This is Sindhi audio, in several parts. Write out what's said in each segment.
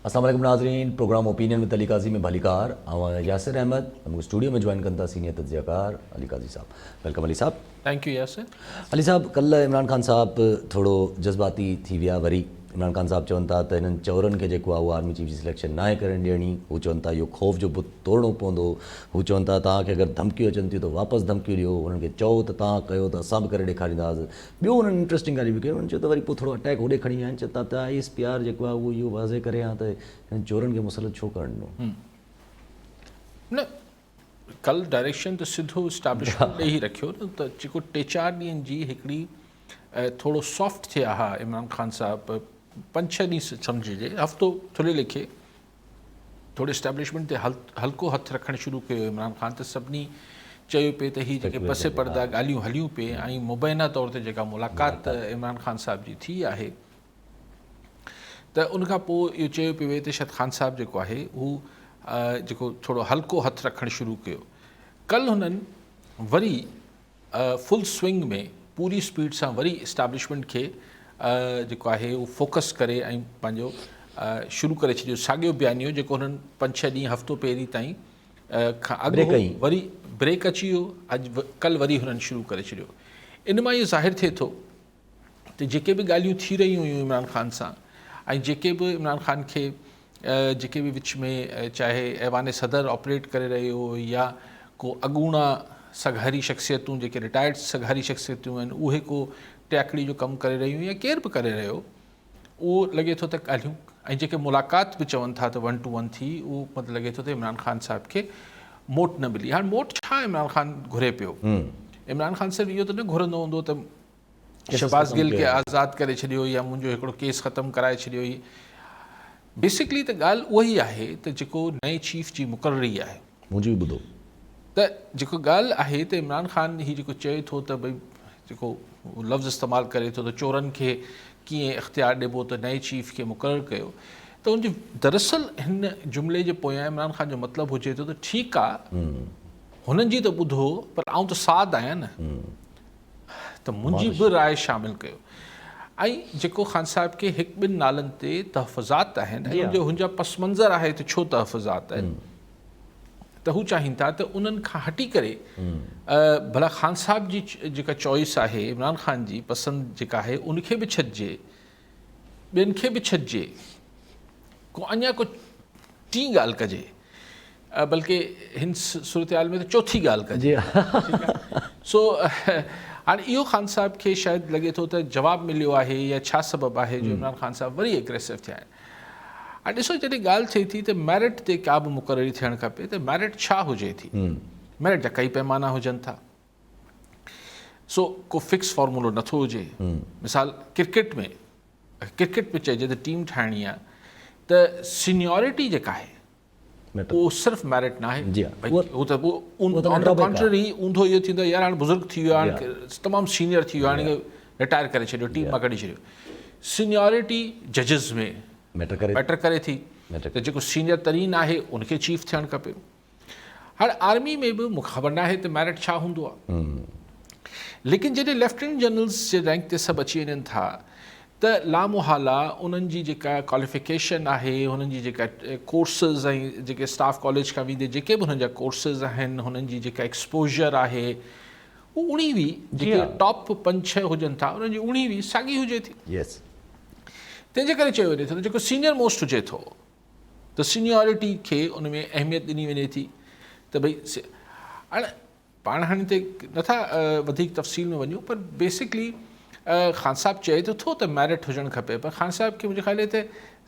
السلام عليڪم ناظرين programme opinion with Ali Qazi ۾ ڀليڪار آئون آهيان ياسر احمد ۽ مون کي اسٽوڊيو ۾ جوائن ڪن ٿا سينيئر تجزيه ڪار علي قاضي صاحب welcome Ali صاحب. Thank you Yasir. Ali صاحب ڪلهه عمران خان صاحب ٿورو جذباتي ٿي ويا وري عمران خان صاحب چون ٿا ته هنن چورن کي جيڪو آهي اهو آرمي چيف جي سليڪشن ناهي ڪرڻ ڏيڻي هو چون ٿا اهو خوف جو بت ٽوڙڻو پوندو هو چون ٿا توهان کي اگر ڌمڪيون اچن ٿيون ته واپس ڌمڪيون ڏيو انهن کي چئو ته توهان ڪيو ته اسان به ڪري ڏيکارينداسين ٻيو انهن انٽريسٽنگ ڳالهيون به ڪيون انهن چيو ته وري پوء ٿورو اٽيڪ هوڏي کڻي ويا آهن چون ٿا ته I S P R جيڪو آهي اهو اهو واضح ڪري ها ته هنن چورن کي مسلط ڇو ڪرڻ ڏنو. نه ڪل ڊائريڪشن ته سڌو اسٽيبلشمينٽ ڏي ئي رکيو نه ته جيڪو ٽي چار ڏينهن جي هڪڙي ٿورو سافٽ ٿيا ها عمران خان صاحب پنج ڇهه ڏينهن سمجهجي هفتو ٿلهي ليکي ٿوري اسٽيبلشمينٽ تي هلڪو هٿ رکڻ شروع ڪيو عمران خان ته سڀني چيو پئي ته هي جيڪي پس پرده ڳالهيون هليون پئي ۽ مبينا طور تي جيڪا ملاقات عمران خان صاحب جي ٿي آهي ته ان کان پوء اهو چيو پيو وڃي ته شايد خان صاحب جيڪو آهي هو جيڪو ٿورو هلڪو هٿ رکڻ شروع ڪيو ڪل هنن وري فل سوئنگ ۾ پوري اسپيڊ سان وري اسٽيبلشمينٽ کي جيڪو آهي اهو فوڪس ڪري ۽ پنهنجو شروع ڪري ڇڏيو ساڳيو بيانيو جيڪو هنن پنج ڇهه ڏينهن هفتو پهرين تائين کان اڳ هو وري بريڪ اچي ويو اڄ ڪل وري هنن شروع ڪري ڇڏيو ان مان اهو ظاهر ٿئي ٿو ته جيڪي به ڳالهيون ٿي رهيون هيون عمران خان سان ۽ جيڪي به عمران خان کي جيڪي به وچ ۾ چاهي ايوان صدر آپريٽ ڪري رهيو هو يا ڪو اڳوڻا سگهاري شخصيتون جيڪي رٽائرڊ سگهاري شخصيتون آهن اهي ڪو ٽياڪڙي جو ڪم ڪري رهيون يا ڪير به ڪري رهيو اهو لڳي ٿو ته ڳالهيون ۽ جيڪي ملاقات به چون ٿا ته ون ٽو ون ٿي اهو مطلب لڳي ٿو ته عمران خان صاحب کي موٽ نه ملي هاڻي موٽ ڇا عمران خان گهري پيو عمران خان صرف اهو ته نه گهرندو هوندو ته شهباز گل کي آزاد ڪري ڇڏيو يا منهنجو هڪڙو ڪيس ختم ڪرائي ڇڏيو هي بيسڪلي ته ڳالهه اها ئي آهي ته جيڪو نئين چيف جي مقرري آهي منهنجي به ٻڌو ته جيڪو ڳالهه آهي ته عمران خان هي جيڪو چئي ٿو ته ڀئي جيڪو لفظ استعمال ڪري ٿو ته چورن کي ڪيئن اختيار ڏبو ته نئين چيف کي مقرر ڪيو ته ان جي دراصل هن جملي جي پويان عمران خان جو مطلب هجي ٿو ته ٺيڪ آ هنن جي ته ٻڌو پر آئون ته سعد آهيان نه ته منهنجي به راء شامل ڪيو ۽ جيڪو خان صاحب کي هڪ ٻن نالن تي تحفظات آهن ۽ ان جو هن جا پس منظر آهي ته ڇو تحفظات آهن ته هو چاهين ٿا ته انهن کان هٽي ڪري ڀلا خان صاحب جي جيڪا چوائس آهي عمران خان جي پسند جيڪا آهي ان کي به ڇڏجي ٻين کي به ڇڏجي ڪو اڃا ڪو ٽين ڳالهه ڪجي بلڪه هن صورتحال ۾ ته چوٿين ڳالهه ڪجي سو هاڻي اهو خان صاحب کي شايد لڳي ٿو ته جواب مليو آهي يا ڇا سبب آهي جو عمران خان صاحب وري اگريسو ٿيا آهن هاڻي ڏسو جڏهن ڳالهه ٿئي ٿي ته ميرٽ تي ڪا به مقرري ٿيڻ کپي ته ميرٽ ڇا هجي ٿي ميرٽ جا ڪئي پيمانا هجن ٿا سو ڪو فڪس فارمولو نٿو هجي مثال ڪرڪيٽ ۾ ڪرڪيٽ ۾ چئجي ته ٽيم ٺاهڻي آهي ته سينيورٽي جيڪا آهي اهو صرف ميرٽ ناهي هو ته آن the ڪانٽرري اونڌو اهو ٿيندو يار هاڻي بزرگ ٿي ويو هاڻي تمام سينيئر ٿي ويو هاڻي رٽائر ڪري ڇڏيو ٽيم مان ڪڍي ڇڏيو سينيورٽي ججز ۾ ميٽر ڪري ٿي ته جيڪو سينيئر ترين آهي ان کي چيف ٿيڻ کپي هاڻي آرمي ۾ به مونکي خبر ناهي ته ميرٽ ڇا هوندو آهي ليڪن جڏهن ليفٽيننٽ جنرلز جي رينڪ تي سڀ اچي وڃن ٿا ته لامحالا انهن جي جيڪا ڪواليفڪيشن آهي انهن جي جيڪا ڪورسز ۽ جيڪي اسٽاف ڪاليج کان ويندي جيڪي به انهن جا ڪورسز آهن انهن جي جيڪا ايڪسپوجر آهي هو اڻيوي جيڪي ٽاپ پنج ڇهه هجن ٿا انهن جي اڻيوي ساڳي هجي ٿي تنهن جي ڪري چيو وڃي ٿو ته جيڪو سينيئر موسٽ هجي ٿو ته سينيارٽي کي ان ۾ اهميت ڏني وڃي ٿي ته ڀئي هاڻي پاڻ هاڻي تي نٿا وڌيڪ تفصيل ۾ وڃون پر بيسڪلي خان صاحب چئي ته ٿو ته ميرٽ هجڻ کپي پر خان صاحب کي منهنجي خيال ته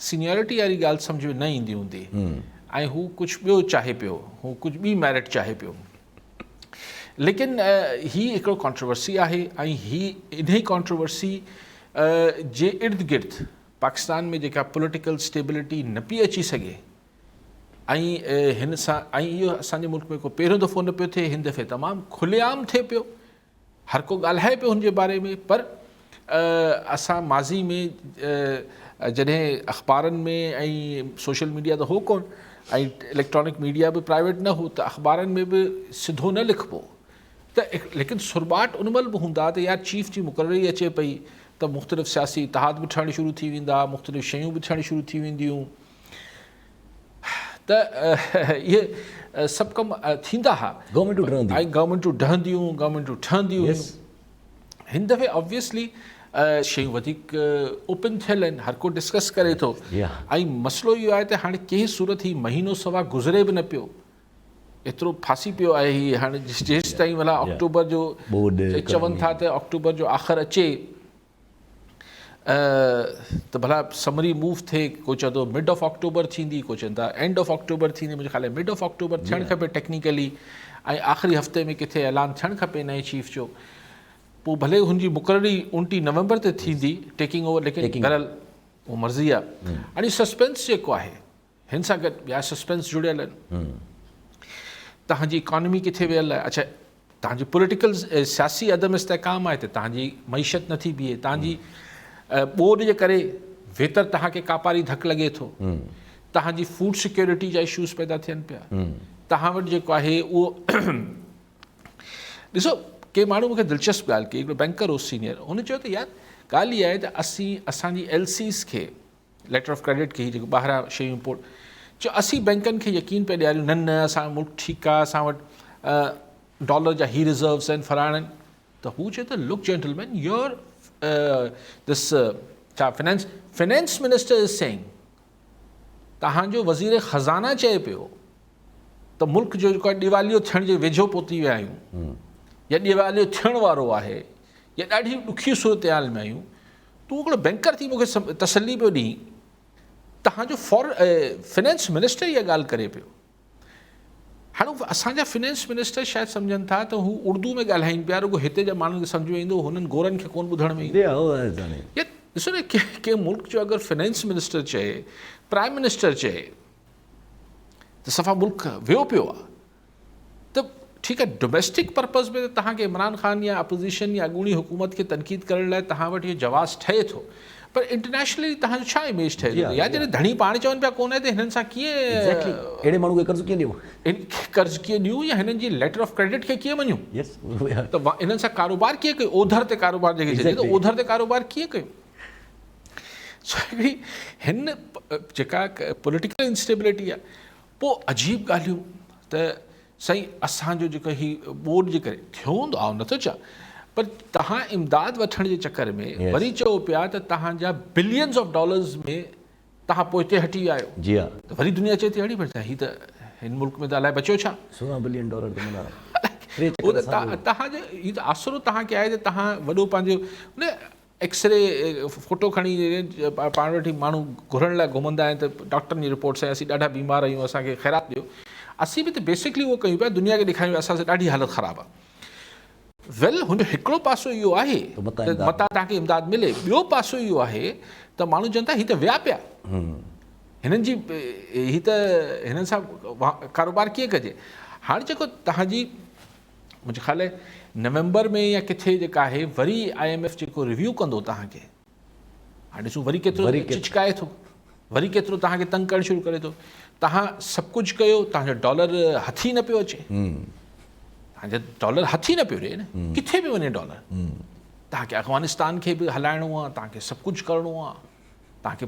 سينيارٽي واري ڳالهه سمجهه ۾ نه ايندي هوندي ۽ هو ڪجهه ٻيو چاهي پيو هو ڪجهه ٻي ميرٽ چاهي پيو ليڪن هي هڪڙو ڪانٽروورسي آهي ۽ هي انهي ڪانٽروورسي جي ارد گرد پاڪستان ۾ جيڪا پوليٽيڪل اسٽيبلٽي نه پئي اچي سگهي ۽ هن سان ۽ اهو اسان جي ملڪ ۾ ڪو پهريون دفعو نه پيو ٿئي هن دفعي تمام کلي عام ٿئي پيو هر ڪو ڳالهائي پيو هن جي باري ۾ پر اسان ماضي ۾ جڏهن اخبارن ۾ ۽ سوشل ميڊيا ته هو ڪون ۽ اليڪٽرانڪ ميڊيا به پرائيويٽ نه هو ته اخبارن ۾ به سڌو نه لکبو ته ليڪن سرٻاٽ ان مهل به هوندا ته يار چيف جي مقرري اچي پئي ته مختلف سياسي اتحاد به ٺهڻ شروع ٿي ويندا، مختلف شيون به ٿيڻ شروع ٿي وينديون. ته اهي سڀ ڪم ٿيندا ها. گورنمينٽون ڊهنديون. ۽ گورنمينٽون ڊهنديون، گورنمينٽون ٺهنديون هيون. هن دفعي آبويسلي شيون وڌيڪ اوپن ٿيل آهن، هر ڪو ڊسڪس ڪري ٿو ۽ مسئلو اهو آهي ته هاڻي ڪنهن صورت هي مهينو سوا گذري به نه پيو، ايترو ڦاسي پيو آهي هي هاڻي جيستائين ڀلا آڪٽوبر جو چون ٿا ته آڪٽوبر جو آخر اچي ته ڀلا سمري موو ٿئي، ڪو چوي ٿو مڊ آف آڪٽوبر ٿيندي، ڪو چون ٿا اينڊ آف آڪٽوبر ٿيندي، منهنجي خيال ۾ مڊ آف آڪٽوبر ٿيڻ کپي ٽيڪنيڪلي ۽ آخري هفتي ۾ ڪٿي اعلان ٿيڻ کپي نئين چيف جو، پوء ڀلي هن جي مقرري 29 نومبر تي ٿيندي ٽيڪنگ اوور، ليڪن بهرحال اهو مرضي آهي. هاڻي سسپينس جيڪو آهي هن سان گڏ ٻيا سسپينس جڙيل آهن. توهان جي اڪانومي ڪٿي ويل آهي؟ اڇا توهان جي پوليٽيڪل سياسي عدم استحڪام آهي ته توهان جي معيشت نٿي بيهي، توهان جي ٻوڏ جي ڪري ويتر توهان کي ڪاپاري ڌڪ لڳي ٿو، توهان جي فوڊ سيڪيورٽي جا اشوز پيدا ٿين پيا، توهان وٽ جيڪو آهي اهو ڏسو ڪي ماڻهو مونکي دلچسپ ڳالهه ڪئي، هڪڙو بينڪر هو سينيئر، هن چيو ته يار ڳالهه اها آهي ته اسين اسان جي ايل سيز کي ليٽر آف ڪريڊٽ کي هي جيڪو ٻاهران شيون امپورٽ چيو اسين بينڪن کي يقين پيا ڏياريون نه نه اسان جو ملڪ ٺيڪ آهي اسان وٽ ڊالر جا هي ريزروس آهن فلاڻا آهن ته هو چيو ته لڪ جينٽلمين your دس ڇا فنانس فنانس منسٽر از سينگ تهان جو وزير خزانه چئي پيو ته ملڪ جو جيڪو ڏيواليو ٿيڻ جي ويجهو پهتي ويا آهيون يا ڏيواليو ٿيڻ وارو آهي يا ڏاڍي ڏکي صورتحال ۾ آهيون تون هڪڙو بينڪر ٿي مون کي تسلي پيو ڏين، توهان جو فار فنانس منسٽر اها ڳالهه ڪري پيو. هاڻي اسان جا فنانس منسٽر شايد سمجهن ٿا ته هو اردو ۾ ڳالهائين پيا، رڳو هتي جا ماڻهن کي سمجهه ۾ ايندو، هنن گورن کي ڪونه ٻڌڻ ۾ ايندو. يار ڏسو نه ڪنهن ملڪ جو اگر فنانس منسٽر چئي، پرائم منسٽر چئي ته صفا ملڪ ويو پيو آهي. ته ٺيڪ آهي ڊوميسٽڪ پرپز ۾ ته توهان کي عمران خان يا اپوزيشن يا اڳوڻي حڪومت کي تنقيد ڪرڻ لاء توهان وٽ اهو جواز ٺهي ٿو پر انٽرنيشنلي توهان جو ڇا اميج ٺهي ٿو يا جڏهن ڌڻي پاڻ چون پيا ڪونه ته هنن سان ڪيئن ايگزيڪٽلي اهڙي ماڻهو کي قرض ڪيئن ڏيون ان کي قرض ڪيئن ڏيون يا هنن جي ليٽر آف ڪريڊٽ کي ڪيئن مڃون يس ته هنن سان ڪاروبار ڪيئن ڪيون اوڌر تي ڪاروبار جيڪي چئجي ته اوڌر تي ڪاروبار ڪيئن ڪيون سو هڪڙي هن جيڪا پوليٽيڪل انسٽيبلٽي آهي پوء عجيب ڳالهيون ته سائين اسان جو جيڪو هي ٻوڏ جي ڪري ٿيو هوندو آئون نٿو چوان پر توهان امداد وٺڻ جي چڪر ۾ وري چئو پيا ته توهان جا بلينز آف ڊالرز ۾ توهان پوئتي هٽي ويا آهيو جي ها ته وري دنيا چئي ٿي اڙي پر هي ته هن ملڪ ۾ ته الائي بچيو ڇا 16 بلين ڊالر ته معنيٰ توهان جو هي ته آسرو توهان کي آهي ته توهان وڏو پنهنجو نه ايڪسري فوٽو کڻي پاڻ وٽ ماڻهو گهرڻ لاء گهمندا آهن ته ڊاڪٽرن جي رپورٽ سائين اسين ڏاڍا بيمار آهيون اسان کي خيرات ڏيو اسين به ته بيسڪلي اهو ڪيون پيا دنيا کي ڏيکاريون پيا اسان سان ڏاڍي حالت خراب آهي ويل هن جو هڪڙو پاسو اهو آهي ته متان توهان کي امداد ملي ٻيو پاسو اهو آهي ته ماڻهو چون ٿا هي ته ويا پيا هنن جي هي ته هنن سان ڪاروبار ڪيئن ڪجي هاڻي جيڪو توهان جي منهنجي خيال آهي نومبر ۾ يا ڪٿي جيڪا آهي وري I M F جيڪو ريويو ڪندو توهان کي هاڻي ڏسون وري ڪيترو چچڪائي ٿو وري ڪيترو توهان کي تنگ ڪرڻ شروع ڪري ٿو توهان سڀ ڪجهه ڪيو توهان جو ڊالر هٿ ئي نه پيو اچي توهان جو ڊالر هٿ ئي نه پيو ڏي نه ڪٿي به وڃي ڊالر توهان کي افغانستان کي به هلائڻو آهي توهان کي سڀ ڪجهه ڪرڻو آهي توهان کي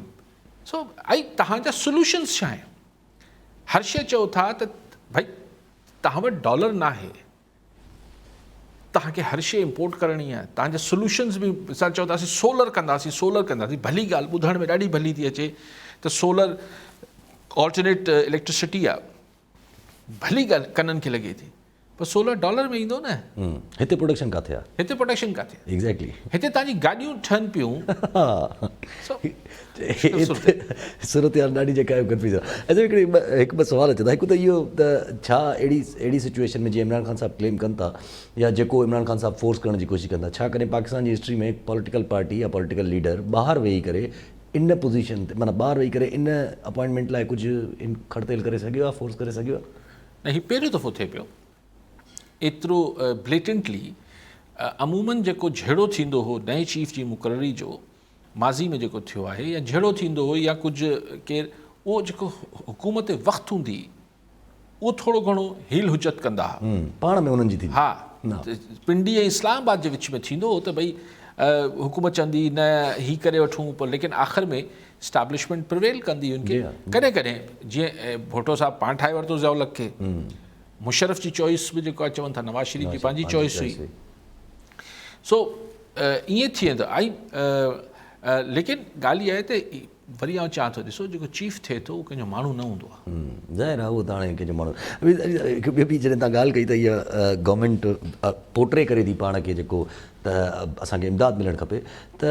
سو ۽ توهان جا سولوشنس ڇا آهن هر شيء چئو ٿا ته ڀئي توهان وٽ ڊالر ناهي توهان کي هر شيء امپورٽ ڪرڻي آهي توهان جا سولوشنز به مثال چئو ٿا اسين سولر ڪنداسين سولر ڪنداسين ڀلي ڳالهه ٻڌڻ ۾ ڏاڍي ڀلي ٿي اچي ته سولر آلٽرنيٽ اليڪٽرسٽي آهي ڀلي ڳالهه ڪنن کي لڳي ٿي پر سولر ڊالر ۾ ايندو نه. هتي پروڊڪشن ڪاٿي آ. هتي پروڊڪشن ڪاٿي آ. ايگزيڪٽلي. هتي توهان جي گاڏيون ٺهن پيون. صورتحال ڏاڍي جيڪا آهي ڪنفيوز آ. اچا هڪڙي هڪ ٻه سوال اچن ٿا هڪ ته اهو ته ڇا اهڙي اهڙي سچوئيشن ۾ جيئن عمران خان صاحب ڪليم ڪن ٿا يا جيڪو عمران خان صاحب فورس ڪرڻ جي ڪوشش ڪن ٿا ڇا ڪڏهن پاڪستان جي هسٽري ۾ پوليٽيڪل پارٽي يا پوليٽيڪل ليڊر ٻاهر ويهي ڪري ان پوزيشن تي معنيٰ ٻاهر ويهي ڪري ان اپوائنٽمينٽ لاء ڪجهه کڙتيل ڪري سگهيو آ فورس ڪري سگهيو آ؟ نه هي پهريون دفعو ٿئي پيو ايترو بليٽنٽلي عمومن جيڪو جهيڙو ٿيندو هو نئين چيف جي مقرري جو ماضي ۾ جيڪو ٿيو آهي يا جهيڙو ٿيندو هو يا ڪجهه ڪير اهو جيڪو حڪومت وقت هوندي اهو ٿورو گهڻو هيل حجت ڪندا ها پاڻ ۾ انهن جي ٿيندي ها پنڊي ۽ اسلام آباد جي وچ ۾ ٿيندو هو ته ڀئي حڪومت چوندي نه هي ڪري وٺون پر ليڪن آخر ۾ اسٽيبلشمينٽ پرويل ڪندي ان کي ڪڏهن ڪڏهن جيئن ڀٽو صاحب پاڻ ٺاهي ورتو ضياء الحق کي مشرف جي چوائس به جيڪو آهي چون ٿا نواز شريف جي پنهنجي چوائس هئي سو ائين ٿي ويندو ۽ ليڪن ڳالهه اها آهي ته وري آئون چوان ٿو ڏسو جيڪو چيف ٿئي ٿو اهو ڪنهن جو ماڻهو نه هوندو آهي. ظاهر آهي اهو ته هاڻي ڪنهن جو ماڻهو هڪ ٻيو به جڏهن توهان ڳالهه ڪئي ته هيء گورنمينٽ پورٽري ڪري ٿي پاڻ کي جيڪو ته اسان کي امداد ملڻ کپي ته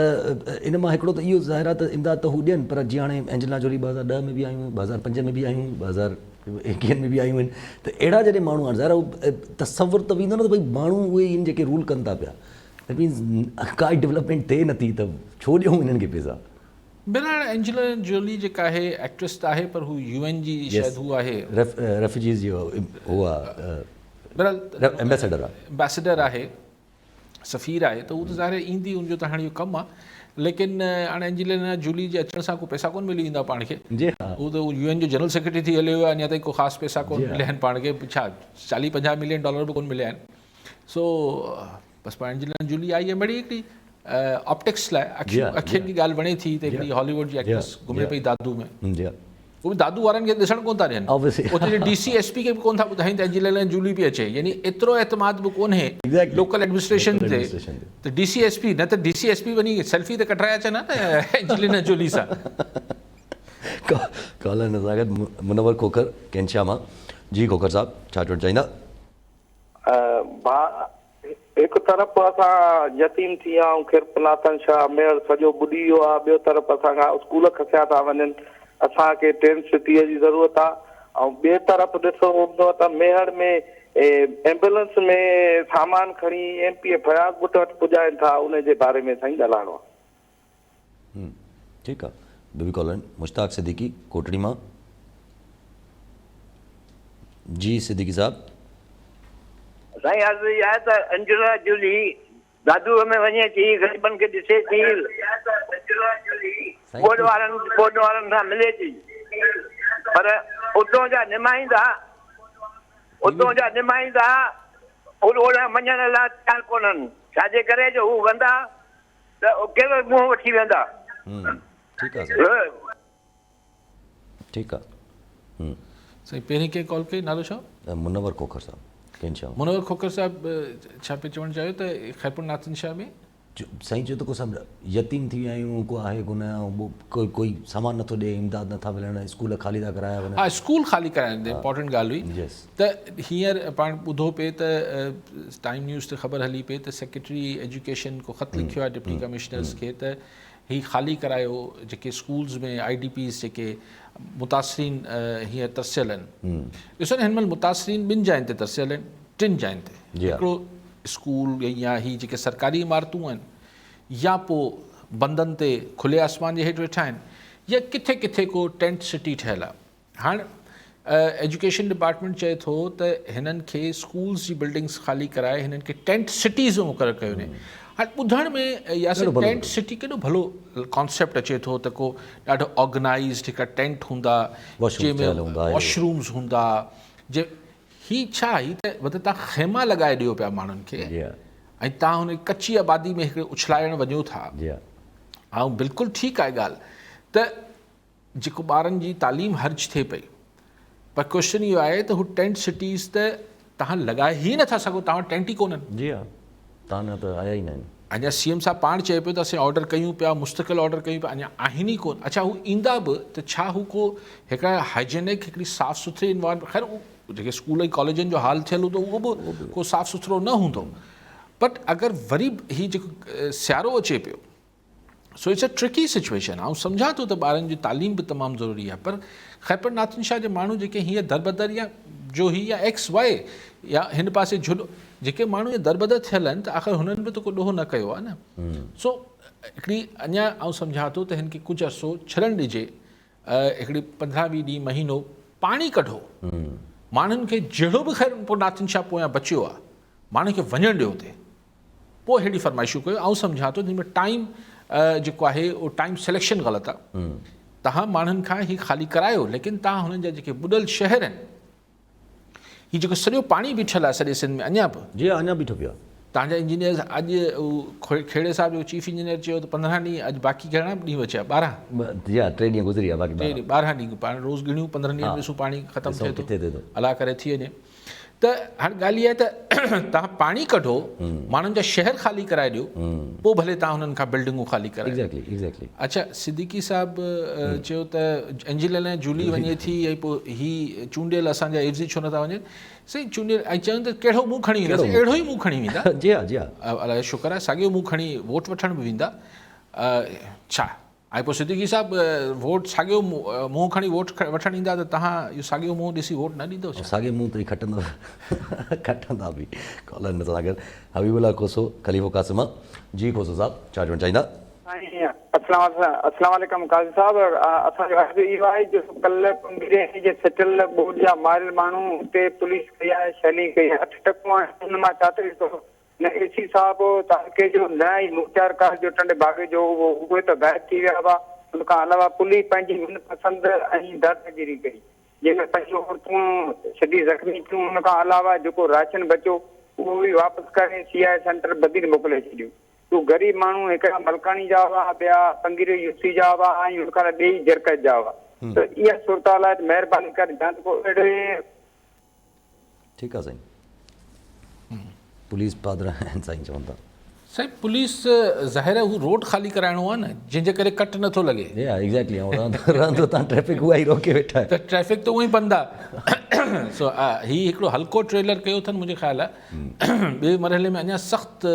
ان مان هڪڙو ته اهو ظاهر آهي ته امداد ته هو ڏين پر جيئن هاڻي اينجلنا جولي 2010 ۾ به آيون 2005 ۾ به آيون 2021 ۾ به آيون آهن ته اهڙا جڏهن ماڻهو هاڻي ظاهر آهي تصور ته ويندو نه ته ڀئي ماڻهو اهي آهن جيڪي رول ڪن ٿا پيا that means ڪائي ڊولپمينٽ ٿئي نٿي ته ڇو ڏيون انهن کي پئسا. بهرحال اينجلينا جولي جيڪا آهي ايڪٽريس ته آهي پر هو يو اين جي شايد هو آهي. ريفيوجيز جي هو آهي بهرحال ايمبيسيڊر آهي. ايمبيسيڊر آهي سفير آهي ته هو ته ظاهر ايندي ان جو ته هاڻي اهو ڪم آهي ليڪن هاڻي اينجلينا جولي جي اچڻ سان ڪو پئسا ڪونه ملي ويندا پاڻ کي جي ها هو ته يو اين جو جنرل سيڪريٽري ٿي هليو ويو آهي اڃا تائين ڪو خاص پئسا ڪونه مليا آهن پاڻ کي ڇا چاليهه پنجاهه ملين ڊالر به ڪونه مليا آهن سو بس پاڻ اينجلينا جولي آئي ۽ مڙئي هڪڙي آپٽڪس لاء اکين کي ڳالهه وڻي ٿي ته هڪڙي هالي ووڊ جي ايڪٽريس گهمي پئي دادو ۾ هو به دادو وارن کي ڏسڻ ڪونه ٿا ڏين اتي جي ڊي سي ايس پي کي به ڪونه ٿا ٻڌائين ته اينجلينا جولي پئي اچي يعني ايترو اعتماد به ڪونهي لوڪل ايڊمنسٽريشن تي ته ڊي سي ايس پي نه ته ڊي سي ايس پي وڃي سيلفي ته ڪڍرائي اچن ها نه اينجلينا جولي سان. ڪالر نزاڪت منور کوکر ڪينشا مان جي کوکر صاحب ڇا چوڻ چاهيندا. ڀاء هڪ طرف اسان يتيم ٿي ويا آهيون خيرپور ناٿن شاهه ميهڙ سڄو ٻڏي ويو آهي ٻيو طرف اسان کان اسڪول کسيا ٿا وڃن اسان کي ٽينٽ سٽيء جي ضرورت آهي ۽ ٻئي طرف ڏسو هوندو ته ميهڙ ۾ ايمبولنس ۾ سامان کڻي ايم پي اي فياض ٻٽ وٽ پڄائين ٿا ان جي باري ۾ سائين ڳالهائڻو آهي. ٺيڪ آ بيبي ڪالر مشتاق صديقي ڪوٽڙي مان جي صديقي صاحب. سائين عرض هي آهي ته انجلا جولي دادوء ۾ وڃي ٿي غريبن کي ڏسي ٿي ٻوڏ وارن ٻوڏ وارن سان ملي ٿي پر اتون جا نمائندا اتون جا نمائندا اوڏانهن وڃڻ لاء تيار ڪونهن ڇاجي ڪري جو هو ويندا ته ڪهڙو منهن وٺي ويندا. ٺيڪ آ سائين ٺيڪ آ. سائين پهرين ڪنهن ڪال ڪئي نالو ڇا هو؟ منور کوکر صاحب ڪين شاهه. منور کوکر صاحب ڇا پئي چوڻ چاهيو ته خيرپور ناٿن شاهه ۾. سائين چيو ته ڪو سڀ يتيم ٿي ويا آهيون ڪو آهي ڪونه ۽ ڪو ڪوئي سامان نٿو ڏي امداد نٿا ملن اسڪول خالي ٿا ڪرايا وڃن. ها اسڪول خالي ڪرائڻ امپارٽنٽ ڳالهه هئي ته هينئر پاڻ ٻڌو پئي ته ٽائيم نيوز تي خبر هلي پئي ته سيڪريٽري ايجوڪيشن ڪو خط لکيو آهي ڊپٽي ڪمشنرز کي ته هي خالي ڪرايو جيڪي اسڪولز ۾ I D Ps جيڪي متاثرين هينئر ترسيل آهن ڏسو نه هن مهل متاثرين ٻن جاين تي ترسيل آهن ٽن جاين تي هڪڙو اسڪول يا هي جيڪي سرڪاري عمارتون آهن يا پوء بندن تي کلي آسمان جي هيٺ ويٺا آهن يا ڪٿي ڪٿي ڪو ٽينٽ سٽي ٺهيل آهي هاڻ ايجوڪيشن ڊپارٽمينٽ چئي ٿو ته هنن کي اسڪولز جي بلڊنگس خالي ڪرائي هنن کي ٽينٽ سٽيز ۾ مقرر ڪيو وڃي. هاڻ ٻڌڻ ۾ ياسر ٽينٽ سٽي ڪيڏو ڀلو ڪانسيپٽ اچي ٿو ته ڪو ڏاڍو آرگنائيزڊ هڪڙا ٽينٽ هوندا جنهن ۾ واش رومز هوندا جي هي ڇا هي ته مطلب تان خيما لڳائي ڏيو پيا ماڻهن کي ۽ تان هن ڪچي آبادي ۾ هڪڙي اڇلائڻ وڃو ٿا. آئون بلڪل ٺيڪ آهي ڳالهه ته جيڪو ٻارن جي تعليم حرج ٿئي پئي پر ڪوئسچن اهو آهي ته هو ٽينٽ سٽيز ته توهان لڳائي ئي نٿا سگهو توهان وٽ ٽينٽ ئي ڪونهن. جي ها توهان نه ته آيا ئي ناهن. اڃا سي ايم صاحب پاڻ چئي پيو ته اسين آرڊر ڪيون پيا مستقل آرڊر ڪيون پيا اڃا آهن ئي ڪون اڇا هو ايندا به ته ڇا هو ڪو هڪڙا هائجينڪ هڪڙي صاف سٿري انوائرمينٽ خير جيڪي اسڪول ۽ ڪاليجن جو حال ٿيل هوندو اهو به ڪو صاف سٿرو نه هوندو بٽ اگر وري هي جيڪو سيارو اچي پيو so it's a tricky situation آئون سمجهان ٿو ته ٻارن جي تعليم به تمام ضروري آهي پر خيرپور ناٿن شاهه جي ماڻهو جيڪي هينئر دربدر يا جوهي يا ايڪس وائي يا هن پاسي جهڏ جيڪي ماڻهو هينئر دربدر ٿيل آهن ته آخر هنن به ته ڪو ڏوهه نه ڪيو آهي نه سو هڪڙي اڃا آئون سمجهان ٿو ته هن کي ڪجهه عرصو ڇڏڻ ڏجي هڪڙي پندرهن ويهه ڏينهن مهينو پاڻي ڪڍو ماڻهن کي جهڙو به خيرپور ناٿن شاهه پويان بچيو آهي ماڻهن کي وڃڻ ڏيو اتي پوء ههڙي فرمائشون ڪيو آئون سمجهان ٿو جن ۾ ٽائيم جيڪو آهي اهو ٽائيم سليڪشن غلط آهي تهان ماڻهن کان هي خالي ڪرايو ليڪن تهان هنن جا جيڪي ٻڏل شهر آهن هي جيڪو سڄو پاڻي بيٺل آهي سڄي سنڌ ۾ اڃا به جي اڃا بيٺو پيو آهي. توهان جا انجنيئرز اڄ کهڙي صاحب جو چيف انجنيئر چيو ته 15 ڏينهن اڄ باقي گهڻا ڏينهن بچيا 12 جي ها 3 ڏينهن گذري ويا باقي 12 ڏينهن پاڻ روز ڳڻيون 15 ڏينهن ۾ ڏسون پاڻي ختم ٿئي ٿو الله ڪري ٿي وڃي ته هاڻي ڳالهه اها آهي ته توهان پاڻي ڪڍو ماڻهن جا شهر خالي ڪرائي ڏيو پوء ڀلي توهان هنن کان بلڊنگون خالي ڪرايو ايگزيڪٽلي ايگزيڪٽلي اڇا صديقي صاحب چيو ته انجلينا جولي وڃي ٿي ۽ پوء هي چونڊيل اسان جا عيوضي ڇو نٿا وڃن سائين چونڊيل ۽ چون ته ڪهڙو منهن کڻي ويندا سائين اهڙو ئي منهن کڻي ويندا جي ها جي ها الله جو شڪر آهي ساڳيو منهن کڻي ووٽ وٺڻ به ويندا ڇا ۽ پوء صديقي صاحب ووٽ ساڳيو منهن کڻي ووٽ وٺڻ ايندا ته توهان اهو ساڳيو منهن ڏسي ووٽ نه ڏيندو ڇا؟ ساڳي منهن تي ئي کٽندو کٽندا به ڪالر نظر آگر حبيب الله کوسو خليفو قاسم جي کوسو صاحب ڇا چوڻ چاهيندا؟ سائين اسلام عليڪم قاضي صاحب اسان جو عرض اهو آهي جو ڪلهه پنگريء جي سٽيل ٻوڏ جا ماريل ماڻهو اتي پوليس ڪئي آهي شيلنگ ڪئي آهي اٺ ٽڪون آهن ان مان چاتري ٿو نه اي سي صاحب تعلقي جو نه ئي مختيار ڪار جو ٽنڊي باگي جو اهو اهي ته غائب ٿي ويا هئا ان کان علاوه پوليس پنهنجي من پسند ۽ داداگيري ڪئي جنهن ۾ پنج عورتون شديد زخمي ٿيون ان کان علاوه جيڪو راشن بچيو اهو به واپس ڪري سي I centre Badin موڪلي ڇڏيو اهي غريب ماڻهو هڪڙا ملڪاڻي جا هئا ٻيا پنگريو يو سي جا هئا ۽ ان کان ٻئي جرڪس جا هئا ته اها صورتحال آهي ته مهرباني ڪري جان ته ڪو اهڙي ٺيڪ آ سائين پوليس پادرا آهن سائين چون ٿا. سائين پوليس ظاهر آهي هو روڊ خالي ڪرائڻو آهي نه جنهن جي ڪري ڪٽ نٿو لڳي. جي ها ايگزيڪٽلي آئون رهندو رهندو تان ٽريفڪ اها ئي روڪي ويٺا ته ٽريفڪ ته اونئي بند آ سو هي هڪڙو هلڪو ٽريلر ڪيو اٿن منهنجي خيال آ ٻئي مرحلي ۾ اڃا سخت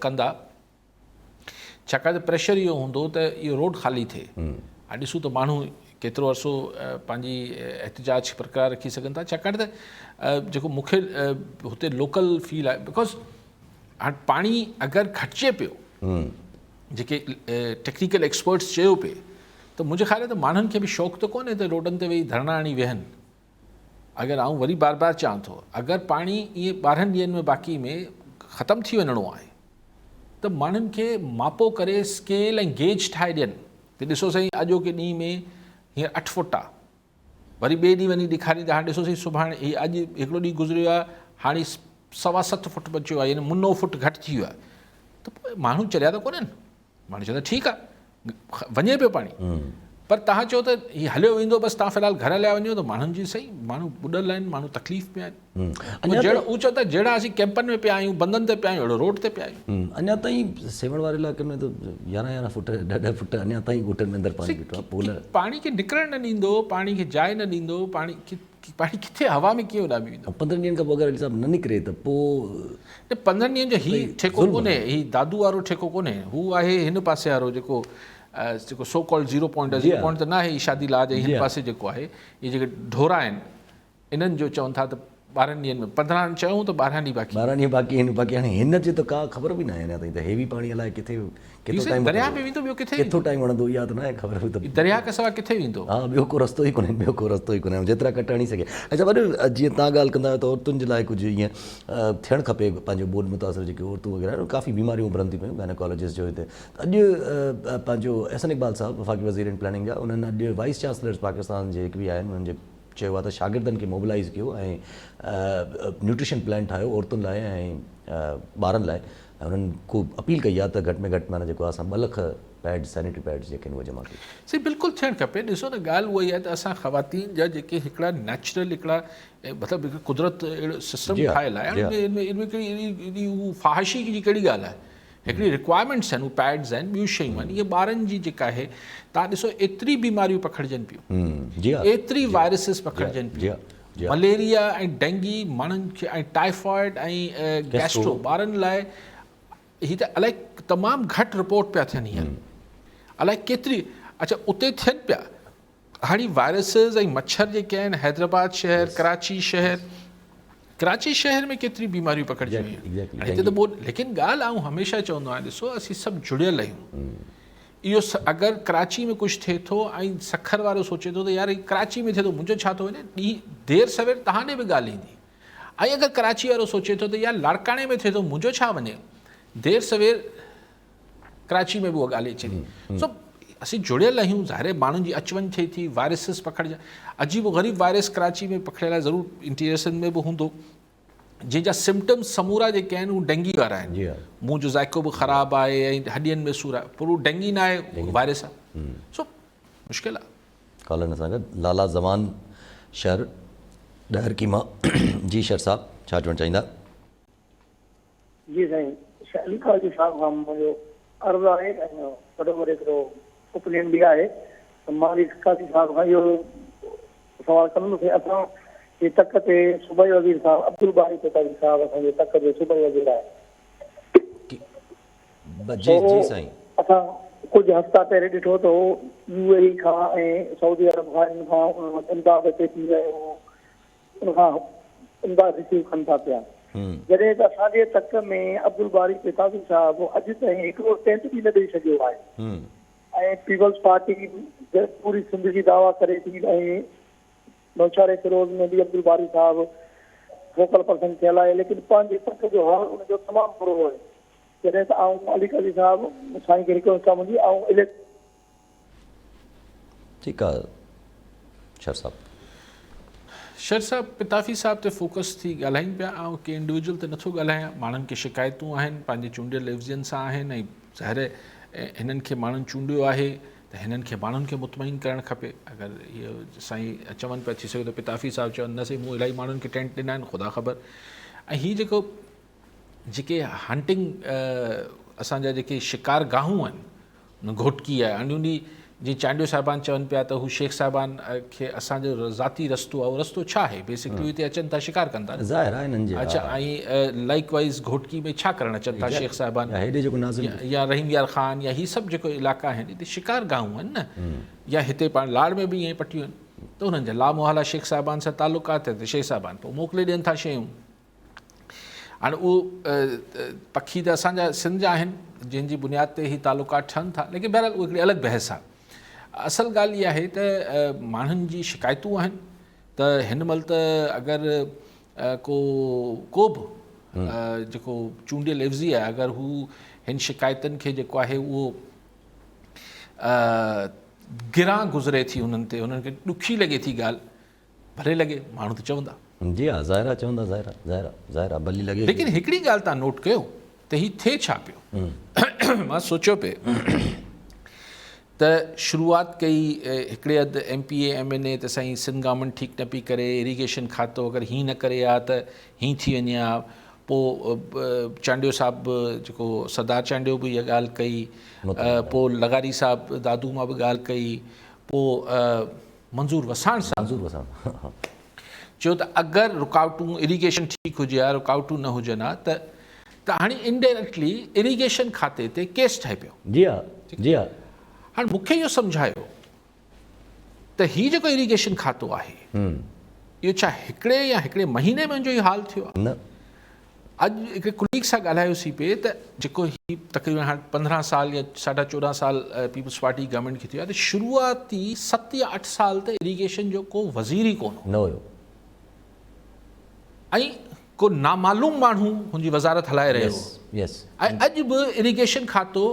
ڪندا. ڇاڪاڻ ته پريشر اهو هوندو ته اهو روڊ خالي ٿئي ۽ ڏسون ته ماڻهو ڪيترو عرصو پنهنجي احتجاج کي برقرار رکي سگهن ٿا ڇاڪاڻ ته جيڪو مون کي هتي لوڪل فيل آهي because هاڻ پاڻي اگر گهٽجي پيو جيڪي ٽيڪنيڪل ايڪسپرٽس چيو پئي ته منهنجي خيال ته ماڻهن کي به شوق ته ڪونهي ته روڊن تي ويهي ڌرڻا هڻي ويهن اگر آئون وري بار بار چوان ٿو اگر پاڻي ائين 12 ڏينهن ۾ باقي ۾ ختم ٿي وڃڻو آهي ته ماڻهن کي ماپو ڪري اسڪيل ۽ گيج ٺاهي ڏين ته ڏسو سائين اڄوڪي ڏينهن ۾ هينئر 8 فوٽ آ وري ٻئي ڏينهن وڃي ڏيکاريندا هاڻي ڏسو سائين سڀاڻي هي اڄ هڪڙو ڏينهن گذريو آهي هاڻي سوا ست فوٽ بچيو آهي يعني منو فوٽ گهٽ ٿي ويو آهي ته پوء ماڻهو چريا ته ڪونهن ماڻهو چوندا ٺيڪ آ وڃي پيو پاڻي پر توهان چئو ته هي هليو ويندو بس توهان في الحال گهر هليا وڃو ته ماڻهن جي صحيح ماڻهو ٻڏل آهن ماڻهو تڪليف ۾ آهن جهڙو هو چون ٿا جهڙا اسين ڪيمپن ۾ پيا آهيون بندن تي پيا آهيون اهڙو روڊ تي پيا آهيون. اڃا تائين سيوهڻ واري علائقن ۾ ته يارهن يارهن فوٽ ڏهه ڏهه فوٽ اڃا تائين ڳوٺن ۾ اندر پاڻي بيٺو آهي پول پاڻي کي نڪرڻ نه ڏيندو پاڻي کي جاء نه ڏيندو پاڻي پاڻي ڪٿي هوا ۾ ڪيئن اڏامي ويندو. 15 ڏينهن کان پوء اگر علي صاحب نه نڪري ته پوء. نه 15 ڏينهن جو هي ٺيڪو ڪونهي هي دادو وارو ٺيڪو ڪونهي هو آهي هن پاسي وارو جيڪو جيڪو سو ڪالڊ زيرو پوائنٽ آهي زيرو پوائنٽ ته ناهي هي شادي لاج ۽ هن پاسي جيڪو آهي اهي جيڪي ڍورا آهن انهن جو چون ٿا ته 12 ڏينهن ۾ 15 چيون ته 12 ڏينهن باقي 12 ڏينهن باقي آهن باقي هاڻي هن جي ته ڪا خبر به ناهي اڃا تائين ته هيوي پاڻي الائي ڪٿي ڪيترو ٽائيم درياء ۾ ويندو ٻيو ڪٿي ڪيترو ٽائيم وڻندو اها ته ناهي خبر ته درياء کان سواء ڪٿي ويندو ها ٻيو ڪو رستو ئي ڪونهي ٻيو ڪو رستو ئي ڪونهي جيترا ڪٽ هڻي سگهي اڇا وڏو جيئن تان ڳالهه ڪندا آهيو ته عورتن جي لاء ڪجهه ائين ٿيڻ کپي پنهنجو ٻوڏ متاثر جيڪي عورتون وغيره آهن ڪافي بيماريون اڀرن ٿيون پيون گائناڪالاجسٽ جو هتي ته اڄ پنهنجو احسن اقبال صاحب وفاقي وزير ان پلاننگ جا انهن اڄ وائيس چانسلرز پاڪستان جي هڪ به آهن انهن جي چيو آهي ته شاگردن کي موبلائيز ڪيو ۽ نيوٽريشن پلان ٺاهيو عورتن لاء ۽ ٻارن لاء ۽ انهن خوب اپيل ڪئي آهي ته گهٽ ۾ گهٽ معنيٰ جيڪو آهي اسان 2 لک پيڊز سينيٽري پيڊز جيڪي آهن اهي جمع ڪيون. سائين بلڪل ٿيڻ کپي ڏسو نه ڳالهه اها ئي آهي ته اسان خواتين جا جيڪي هڪڙا نيچرل هڪڙا مطلب هڪ قدرت اهڙو سسٽم ٺاهيل آهي ان ۾ ان ۾ ڪهڙي ايڏي هو فحاشي جي ڪهڙي ڳالهه آهي هڪڙي رڪوائرمينٽس آهن هو پيڊز آهن ٻيون شيون آهن اهي ٻارن جي جيڪا آهي تان ڏسو ايتري بيماريون پکڙجن پيون ايتري وائرسز پکڙجن پيون مليريا ۽ ڊينگي ماڻهن کي ۽ ٽائيفائيڊ ۽ گيسٽرو ٻارن لاء هي ته الائي تمام گهٽ رپورٽ پيا ٿين هينئر الائي ڪيتري اڇا اتي ٿين پيا هاڻي وائرسز ۽ مڇر جيڪي آهن حيدرآباد شهر ڪراچي شهر ڪراچي شهر ۾ ڪيتري بيماريون پکڙجي ويون آهن هتي ته ٻوڏ ليڪن ڳالهه آئون هميشه چوندو آهيان ڏسو اسين سڀ جڙيل آهيون اهو اگر ڪراچي ۾ ڪجهه ٿئي ٿو ۽ سکر وارو سوچي ٿو ته يار هي ڪراچي ۾ ٿئي ٿو منهنجو ڇا ٿو وڃي ڏينهن دير سوير توهان ڏي به ڳالهه ايندي ۽ اگر ڪراچي وارو سوچي ٿو ته يار لاڙڪاڻي ۾ ٿئي ٿو منهنجو ڇا وڃي دير سوير ڪراچي ۾ به اها ڳالهه اچي ٿي سو اسين جڙيل آهيون ظاهر آهي ماڻهن جي اچ وڃ ٿئي ٿي وائرسز پکڙجن عجيب و غريب وائرس ڪراچي ۾ پکڙيل آهي ضرور انٽيريئر سنڌ ۾ به هوندو. جنهن جا سمپٽمز سمورا جيڪي آهن هو ڊينگي وارا آهن منهن جو ذائقو به خراب آهي ۽ هڏين ۾ سور آهي پر هو ڊينگي نه آهي وائرس آهي سو مشڪل آهي. ڪالر سان گڏ لالا زمان شھر ڏهرڪي مان جي شھر صاحب ڇا چوڻ چاهيندا. جي سائين علي قاضي صاحب کان منهنجو عرض آهي ۽ گڏوگڏ هڪڙو اوپنين به آهي ته مان علي قاضي صاحب کان اهو سوال ڪندم سائين اسان جي تڪ تي صوبائي وزير صاحب عبدالباري پتافي صاحب اسان جي تڪ جو صوبائي وزير آهي جي جي سائين. اسان ڪجهه هفتا پهرين ڏٺو ته هو يو اي اي کان ۽ سعودي عرب کان ان کان انهن وٽ امداد اچي ٿي ۽ هو ان کان امداد رسيو ڪن ٿا پيا جڏهن ته اسان جي تڪ ۾ عبدالباري پتافي صاحب اڄ تائين هڪڙو ٽينٽ به نه ڏئي سگهيو آهي ۽ پيپلز پارٽي پوري سنڌ جي دعويٰ ڪري ٿي ۽ نوشهري فيروز ۾ به عبدالباري صاحب فوڪل پرسن ٿيل آهي ليڪن پنهنجي تڪ جو حال ان جو تمام برو آهي جڏهن ته آئون علي قاضي صاحب سائين کي رڪويسٽ آ منهنجي آئون اليڪ. ٺيڪ آ شر صاحب. شر صاحب پتافي صاحب تي فوڪس ٿي ڳالهائين پيا آئون ڪنهن انڊيويجول تي نٿو ڳالهايان ماڻهن کي شڪايتون آهن پنهنجي چونڊيل عيوضين سان آهن ۽ ظاهر هنن کي ماڻهن چونڊيو آهي ته هنن کي ماڻهن کي مطمئن ڪرڻ کپي اگر اهو سائين چون پيا ٿي سگهي ٿو پتافي صاحب چون نه سائين مون الاهي ماڻهن کي ٽينٽ ڏنا آهن خدا خبر ۽ هي جيڪو جيڪي هنٽنگ اسان جا جيڪي شڪار گاهون آهن گهوٽڪي آهي هاڻي انهي جي چانڊيو صاحبان چون پيا ته هو شيخ صاحبان کي اسان جو ذاتي رستو آهي اهو رستو ڇا آهي بيسڪلي هتي اچن ٿا شڪار ڪن ٿا ظاهر آهي انهن جي اڇا ۽ لائڪ وائز گهوٽڪي ۾ ڇا ڪرڻ اچن ٿا شيخ صاحبان يا هيڏي جيڪو ناظم يا رحيم يار خان يا هي سڀ جيڪو علائقا آهن هتي شڪار گاهون آهن نه يا هتي پاڻ لاڙ ۾ به ائين پٽيون آهن ته انهن جا لا محالا شيخ صاحبان سان تعلقات آهن ته شيخ صاحبان پوء موڪلي ڏين ٿا شيون هاڻي اهو پکي ته اسان جا سنڌ جا آهن جنهن جي بنياد تي هي تعلقات ٺهن ٿا ليڪن بهرحال اهو هڪڙي الڳ بحث آهي اصل ڳالهه اها آهي ته ماڻهن جي شڪايتون آهن ته هن مهل ته اگر ڪو ڪو به جيڪو چونڊيل عيوضي آهي اگر هو هن شڪايتن کي جيڪو آهي اهو گران گذري ٿي انهن تي انهن کي ڏکي لڳي ٿي ڳالهه ڀلي لڳي ماڻهو ته چوندا. جي ها ظاهر آ چوندا ظاهر آ ظاهر آ ظاهر آ ڀلي لڳي. ليڪن هڪڙي ڳالهه تان نوٽ ڪيو ته هي ٿئي ڇا پيو مان سوچيو پئي ته شروعات ڪئي هڪڙي اڌ M P A M N A ته سائين سنڌ گورنمينٽ ٺيڪ نه پئي ڪري اريگيشن کاتو اگر هين نه ڪري ها ته هين ٿي وڃي ها پوء چانڊيو صاحب به جيڪو سردار چانڊيو به اها ڳالهه ڪئي پوء لغاري صاحب دادو مان به ڳالهه ڪئي پوء منظور وساڻ صاحب منظور وساڻ چيو ته اگر رڪاوٽون اريگيشن ٺيڪ هجي ها رڪاوٽون نه هجن ها ته ته هاڻي انڊائريڪٽلي اريگيشن کاتي تي ڪيس ٺهي پيو. جي ها جي ها. هاڻي مون کي اهو سمجهايو ته هي جيڪو اريگيشن کاتو آهي اهو ڇا هڪڙي يا هڪڙي مهيني ۾ ان جو هي حال ٿيو آهي؟ نه. اڄ هڪڙي ڪليگ سان ڳالهايوسين پئي ته جيڪو هي تقريبن هاڻ 15 سال يا ساڍا 14 سال پيپلز پارٽي گورنمينٽ کي ٿيو آهي ته شروعاتي 7 يا 8 سال ته اريگيشن جو ڪو وزير ئي ڪونه هو. نه هيو. ۽ ڪو نامعلوم ماڻهو هن جي وزارت هلائي رهيو هو. يس. ۽ اڄ به اريگيشن کاتو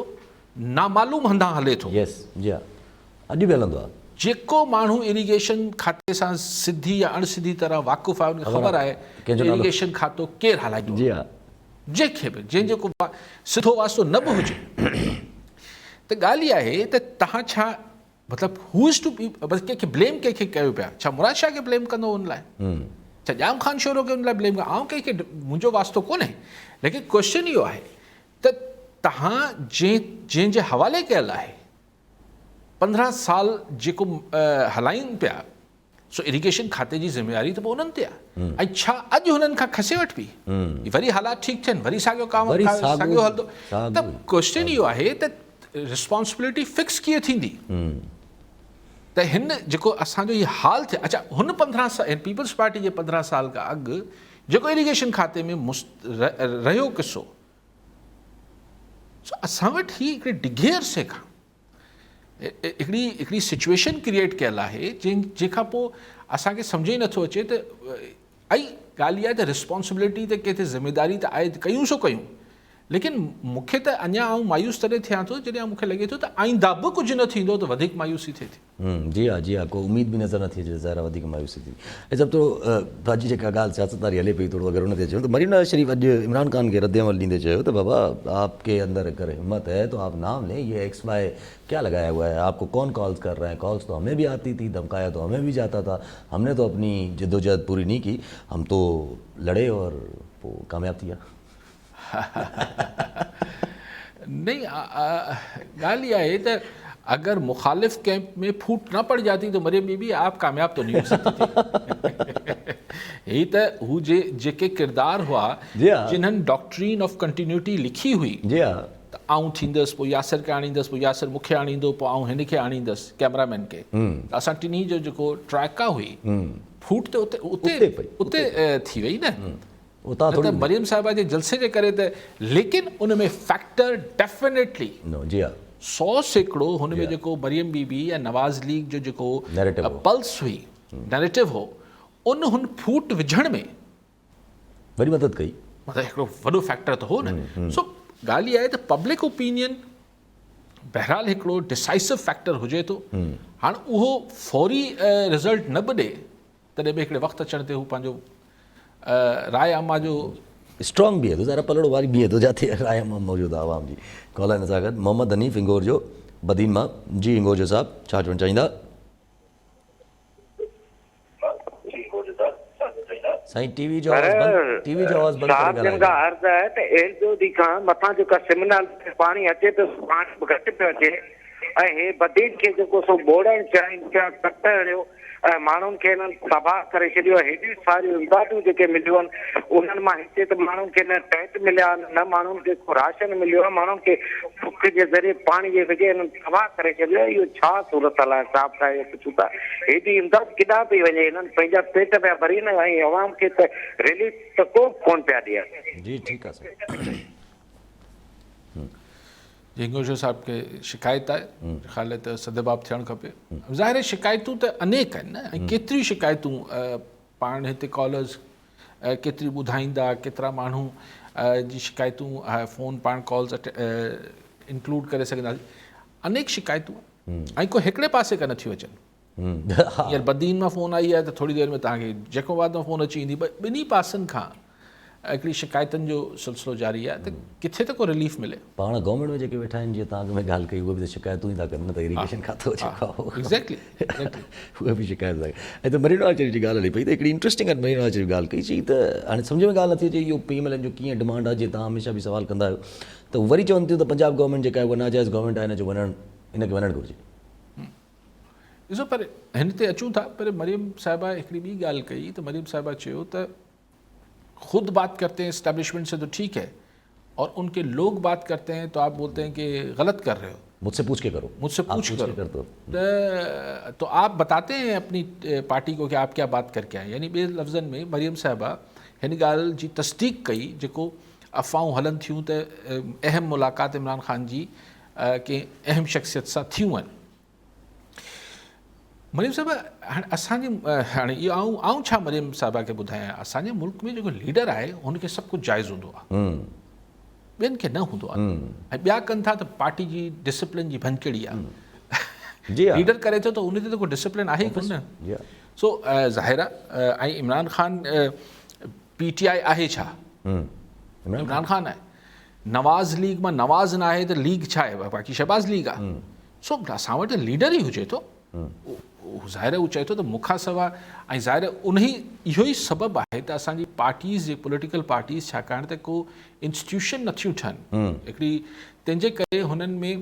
نامعلوم هنڌان هلي ٿو. يس جي ها. اڄ به هلندو آهي. جيڪو ماڻهو اريگيشن کاتي سان سڌي يا اڻ سڌي طرح واقف آهي ان کي خبر آهي ته اريگيشن کاتو ڪير هلائيندو آهي. جنهن کي به جنهن جو ڪو سڌو واسطو نه به هجي ته ڳالهه اها آهي ته تهان ڇا مطلب هو از ٽو بي بس ڪنهن کي بليم ڪنهن کي ڪيو پيا ڇا مراد شاهه کي بليم ڪندو ان لاء ڇا ڄام خان شورو کي ان لاء بليم ڪندو آئون ڪنهن کي منهنجو واسطو ڪونهي ليڪن ڪويشچن اهو آهي ته تهان جنهن جي حوالي ڪيل آهي 15 سال جيڪو هلائين پيا سو اريگيشن کاتي جي ذميواري ته پوء انهن تي آهي ۽ ڇا اڄ هنن کان کسي وٺبي وري حالات ٺيڪ ٿين وري ساڳيو ڪام ساڳيو هلندو ته ڪويشچن اهو آهي ته ريسپانسبلٽي فڪس ڪيئن ٿيندي ته هن جيڪو اسان جو هي حال ٿيا اچا هن 15 سال پيپلز پارٽي جي 15 سال کان اڳ جيڪو اريگيشن کاتي ۾ رهيو قصو سو اسان وٽ هي هڪڙي ڊگهي عرصي کان هڪڙي هڪڙي سچويشن ڪريئيٽ ڪيل آهي جنهن جنهن کان پوء اسان کي سمجهه ئي نٿو اچي ته ۽ ڳالهه اها آهي ته ريسپانسبلٽي ته ڪنهن تي ذميداري ته عائد ڪيون سو ڪيون ليڪن مون کي ته اڃا آئون مايوس تڏهن ٿيان ٿو جڏهن مون کي لڳي ٿو ته آئنده به ڪجهه نه ٿيندو ته وڌيڪ مايوسي ٿئي ٿي. جي ها جي ها ڪو اميد به نظر نٿي اچي ته ظاهر آهي وڌيڪ مايوسي ٿيندي. ۽ سڀ ٿورو باجي جيڪا ڳالهه سياست واري هلي پئي ٿورو اگر ان تي اچون ته مريم نواز شريف اڄ عمران خان کي رد عمل ڏيندي چيو ته بابا آپ ڪي اندر اگر همت هي تو آپ نام لين يه ايڪس وائي ڪيا لگايا هوا هي آپ ڪو ڪون ڪالز ڪر رها هي ڪالز تو همين ڀي آتي ٿي ڌمڪايا تو همين ڀي جاتا ٿا هم ني تو اپني جدوجهد پوري نهين ڪي هم تو لڙي اور پو ڪامياب ٿي ويا. نهين ڳالهه اها آهي ته اگر مخالف ڪيمپ ۾ ڦوٽ نه پڙ جاتي تو مريم بي بي آپ ڪامياب تو نهين هو سڪتي ٿي. هي ته هو جي جيڪي ڪردار هئا جنهن ڊاڪٽرين آف ڪنٽينيوٽي لکي هئي ته آئون ٿيندس پوء ياسر کي آڻيندس پوء ياسر مون کي آڻيندو پوء آئون هن کي آڻيندس ڪئميرا مين کي ته اسان ٽنهي جو جيڪو ٽرائڪا هئي ڦوٽ ته اتي اتي ٿي وئي نه. اتان ٿوري نه ته مريم صاحبه جي جلسي جي ڪري ته ليڪن ان ۾ فيڪٽر ڊيفينيٽلي نو جي ها 100% هن ۾ جيڪو مريم بي بي يا نواز ليگ جو جيڪو پلس هئي نيريٽو هو ان هن ڦوٽ وجهڻ ۾ وڏي مدد ڪئي مطلب هڪڙو وڏو فيڪٽر ته هو نه سو ڳالهه اها آهي ته پبلڪ اوپينين بهرحال هڪڙو ڊسائسو فيڪٽر هجي ٿو هاڻ اهو فوري رزلٽ نه به ڏي تڏهن به هڪڙي وقت اچڻ تي هو پنهنجو راء عامه جو. اسٽرانگ بيهي ٿو ظاهر آهي پلڙو واري بيهي ٿو جاتي راء عامه موجود آهي عوام جي ڪال آهي هن سان گڏ محمد حنيف هنگور جو بدين مان جي هنگور جو صاحب ڇا چوڻ چاهيندا. سائين ٽي وي جو آواز بند ٽي وي جو آواز بند ڪري صاحب جن کان عرض آهي ته ايل بي او ڊي کان مٿان جيڪا سم نالي ۾ پاڻي اچي پيو سو پاڻي به گهٽ پيو اچي ۽ هي بدين کي جيڪو سو ٻوڙڻ چاهين پيا ڪٽ هڻيو ۽ ماڻهن کي هنن تباهه ڪري ڇڏيو آهي هيڏيون ساريون امدادون جيڪي مليون آهن انهن مان هتي ته ماڻهن کي نه ٽينٽ مليا آهن نه ماڻهن کي ڪو راشن مليو آهي ماڻهن کي بک جي ذريعي پاڻي جي وگهي هنن تباهه ڪري ڇڏيو آهي اهو ڇا صورتحال آهي صاحب کان اهو پڇون ٿا هيڏي امداد ڪيڏانهن پئي وڃي هنن پنهنجا پيٽ پيا ڀرين ۽ عوام کي ته رليف ته ڪو به ڪونه پيا ڏين. جي ٺيڪ آهي سائين. جي هنگوشو صاحب کي شڪايت آهي خيال آهي ته سدباب ٿيڻ کپي ظاهر آهي شڪايتون ته انيڪ آهن نه ۽ ڪيتريون شڪايتون پاڻ هتي ڪالرز ڪيتريون ٻڌائيندا ڪيترا ماڻهو جي شڪايتون فون پاڻ ڪالز انڪلوڊ ڪري سگهنداسين انيڪ شڪايتون ۽ ڪو هڪڙي پاسي کان نٿيون اچن هينئر بدين مان فون آئي آهي ته ٿوري دير ۾ توهان کي جيڪب آباد مان فون اچي ويندي ٻنهي پاسن کان هڪڙي شڪايتن جو سلسلو جاري آهي ته ڪٿي ته ڪو رليف ملي. پاڻ گورنمينٽ ۾ جيڪي ويٺا آهن جيئن توهان اڳ ۾ ڳالهه ڪئي اهي به ته شڪايتون ئي ٿا ڪن نه ته ايريگيشن کاتو جيڪو آهي ايگزيڪٽلي ايگزيڪٽلي اهي به شڪايت ٿا ڪن ۽ ته مريم نواز شريف جي ڳالهه هلي پئي ته هڪڙي انٽريسٽنگ اڄ مريم نواز شريف ڳالهه ڪئي چئي ته هاڻي سمجهه ۾ ڳالهه نٿي اچي اهو پي ايم ايل اين جو ڪيئن ڊمانڊ آهي جيئن توهان هميشه به سوال ڪندا آهيو ته وري چون ٿيون ته پنجاب گورنمينٽ جيڪا آهي اها ناجائز گورنمينٽ آهي هن جو وڃڻ هن کي وڃڻ گهرجي. ڏسو پر هن تي اچون ٿا پر مريم صاحبه هڪڙي ٻي ڳالهه ڪئي ته مريم صاحبه چيو ته خود بات ڪرتي هين اسٽيبلشمينٽ سي تو ٺيڪ هي اور ان ڪي لوگ بات ڪرتي هين تو آپ بولتي هين ڪي غلط ڪر رهي هو مجھ سي پوڇ ڪي ڪرو مجھ سي پوڇ ڪرو ته تو آپ بتاتي هين اپني پارٽي ڪو ڪي آپ ڪيا بات ڪر ڪي آئي يعني ٻي لفظن ۾ مريم صاحبه هن ڳالهه جي تصديق ڪئي جيڪو افواهون هلن ٿيون ته اهم ملاقات عمران خان جي ڪنهن اهم شخصيت سان ٿيون آهن. مريم صاحبه هاڻي اسان جي هاڻي اهو آئون آئون ڇا مريم صاحبه کي ٻڌايان اسان جي ملڪ ۾ جيڪو ليڊر آهي هن کي سڀ ڪجهه جائز هوندو آهي ٻين کي نه هوندو آهي ۽ ٻيا ڪن ٿا ته پارٽي جي ڊسپلن جي ڀڃڪڙي آهي ليڊر ڪري ٿو ته ان تي ته ڪو ڊسپلن آهي ئي ڪونه سو ظاهر آهي ۽ عمران خان پي ٽي آء آهي ڇا؟ عمران خان آهي. نواز ليگ مان نواز نه آهي ته ليگ ڇا آهي؟ باقي شهباز ليگ آهي. سو اسان وٽ ليڊر ئي هجي ٿو. ظاهر آهي هو چئي ٿو ته مون کان سواء ۽ ظاهر آهي انهي اهو ئي سبب آهي ته اسان جي پارٽيز جي پوليٽيڪل پارٽيز ڇاڪاڻ ته ڪو انسٽيٽيوشن نٿيون ٺهن هڪڙي تنهن جي ڪري هنن ۾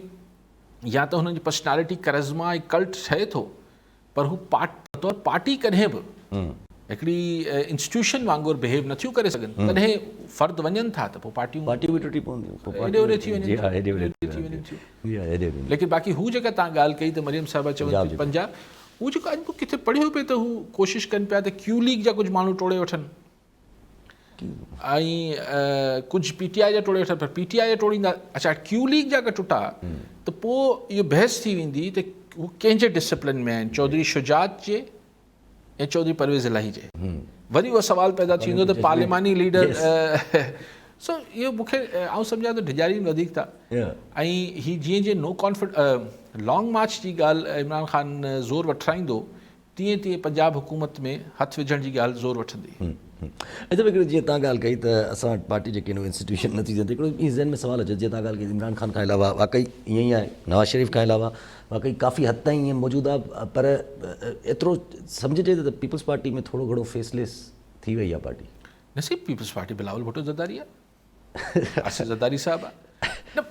يا ته هنن جي پرسنالٽي ڪرزما ۽ ڪلٽ ٺهي ٿو پر هو بطور پارٽي ڪڏهن به هڪڙي انسٽيٽيوشن وانگر بهيو نٿيون ڪري سگهن تڏهن فرد وڃن ٿا ته پوء پارٽيون پارٽيون به ٽٽي پونديون پوء هيڏي هوڏي ٿي وڃن ٿيون ٿي وڃن ٿيون ليڪن باقي هو جيڪا تان ڳالهه ڪئي ته مريم صاحبه چون ٿي پنجاب هو جيڪو اڄ به ڪٿي پڙهيو پئي ته هو ڪوشش ڪن پيا ته ڪيو ليگ جا ڪجهه ماڻهو ٽوڙي وٺن ۽ ڪجهه پي ٽي آء جا ٽوڙي وٺا پر پي ٽي آء جا ٽوڙيندا اڇا ڪيو ليگ جا اگر ٽٽا ته پوء اهو بحث ٿي ويندي ته هو ڪنهن جي ڊسپلن ۾ آهن چوڌري شجاعت جي يا چوڌري پرويز الاهي جي وري اهو سوال پيدا ٿي ويندو ته پارلياماني ليڊر سو اهو مون کي آئون سمجهان ٿو ڊيڄارين وڌيڪ ٿا ۽ هي جيئن جيئن نو ڪانفيڊ لانگ مارچ جي ڳالهه عمران خان زور وٺرائيندو تيئن تيئن پنجاب حڪومت ۾ هٿ وجهڻ جي ڳالهه زور وٺندي. اچا هڪڙو جيئن تان ڳالهه ڪئي ته اسان وٽ پارٽي جيڪي آهن اهي انسٽيٽيوشن نه ٿي سگهن هڪڙو ائين ذهن ۾ سوال اچي جيئن تان ڳالهه ڪئي عمران خان کان علاوه واقعي ائين ئي آهي نواز شريف کان علاوه واقعي ڪافي حد تائين ائين موجود آهي پر ايترو سمجهجي ته پيپلز پارٽي ۾ ٿورو گهڻو فيس ليس ٿي وئي آهي پارٽي. نصيب پيپلز پارٽي بلاول ڀٽو زرداري آهي آصف زرداري صاحب آهي نه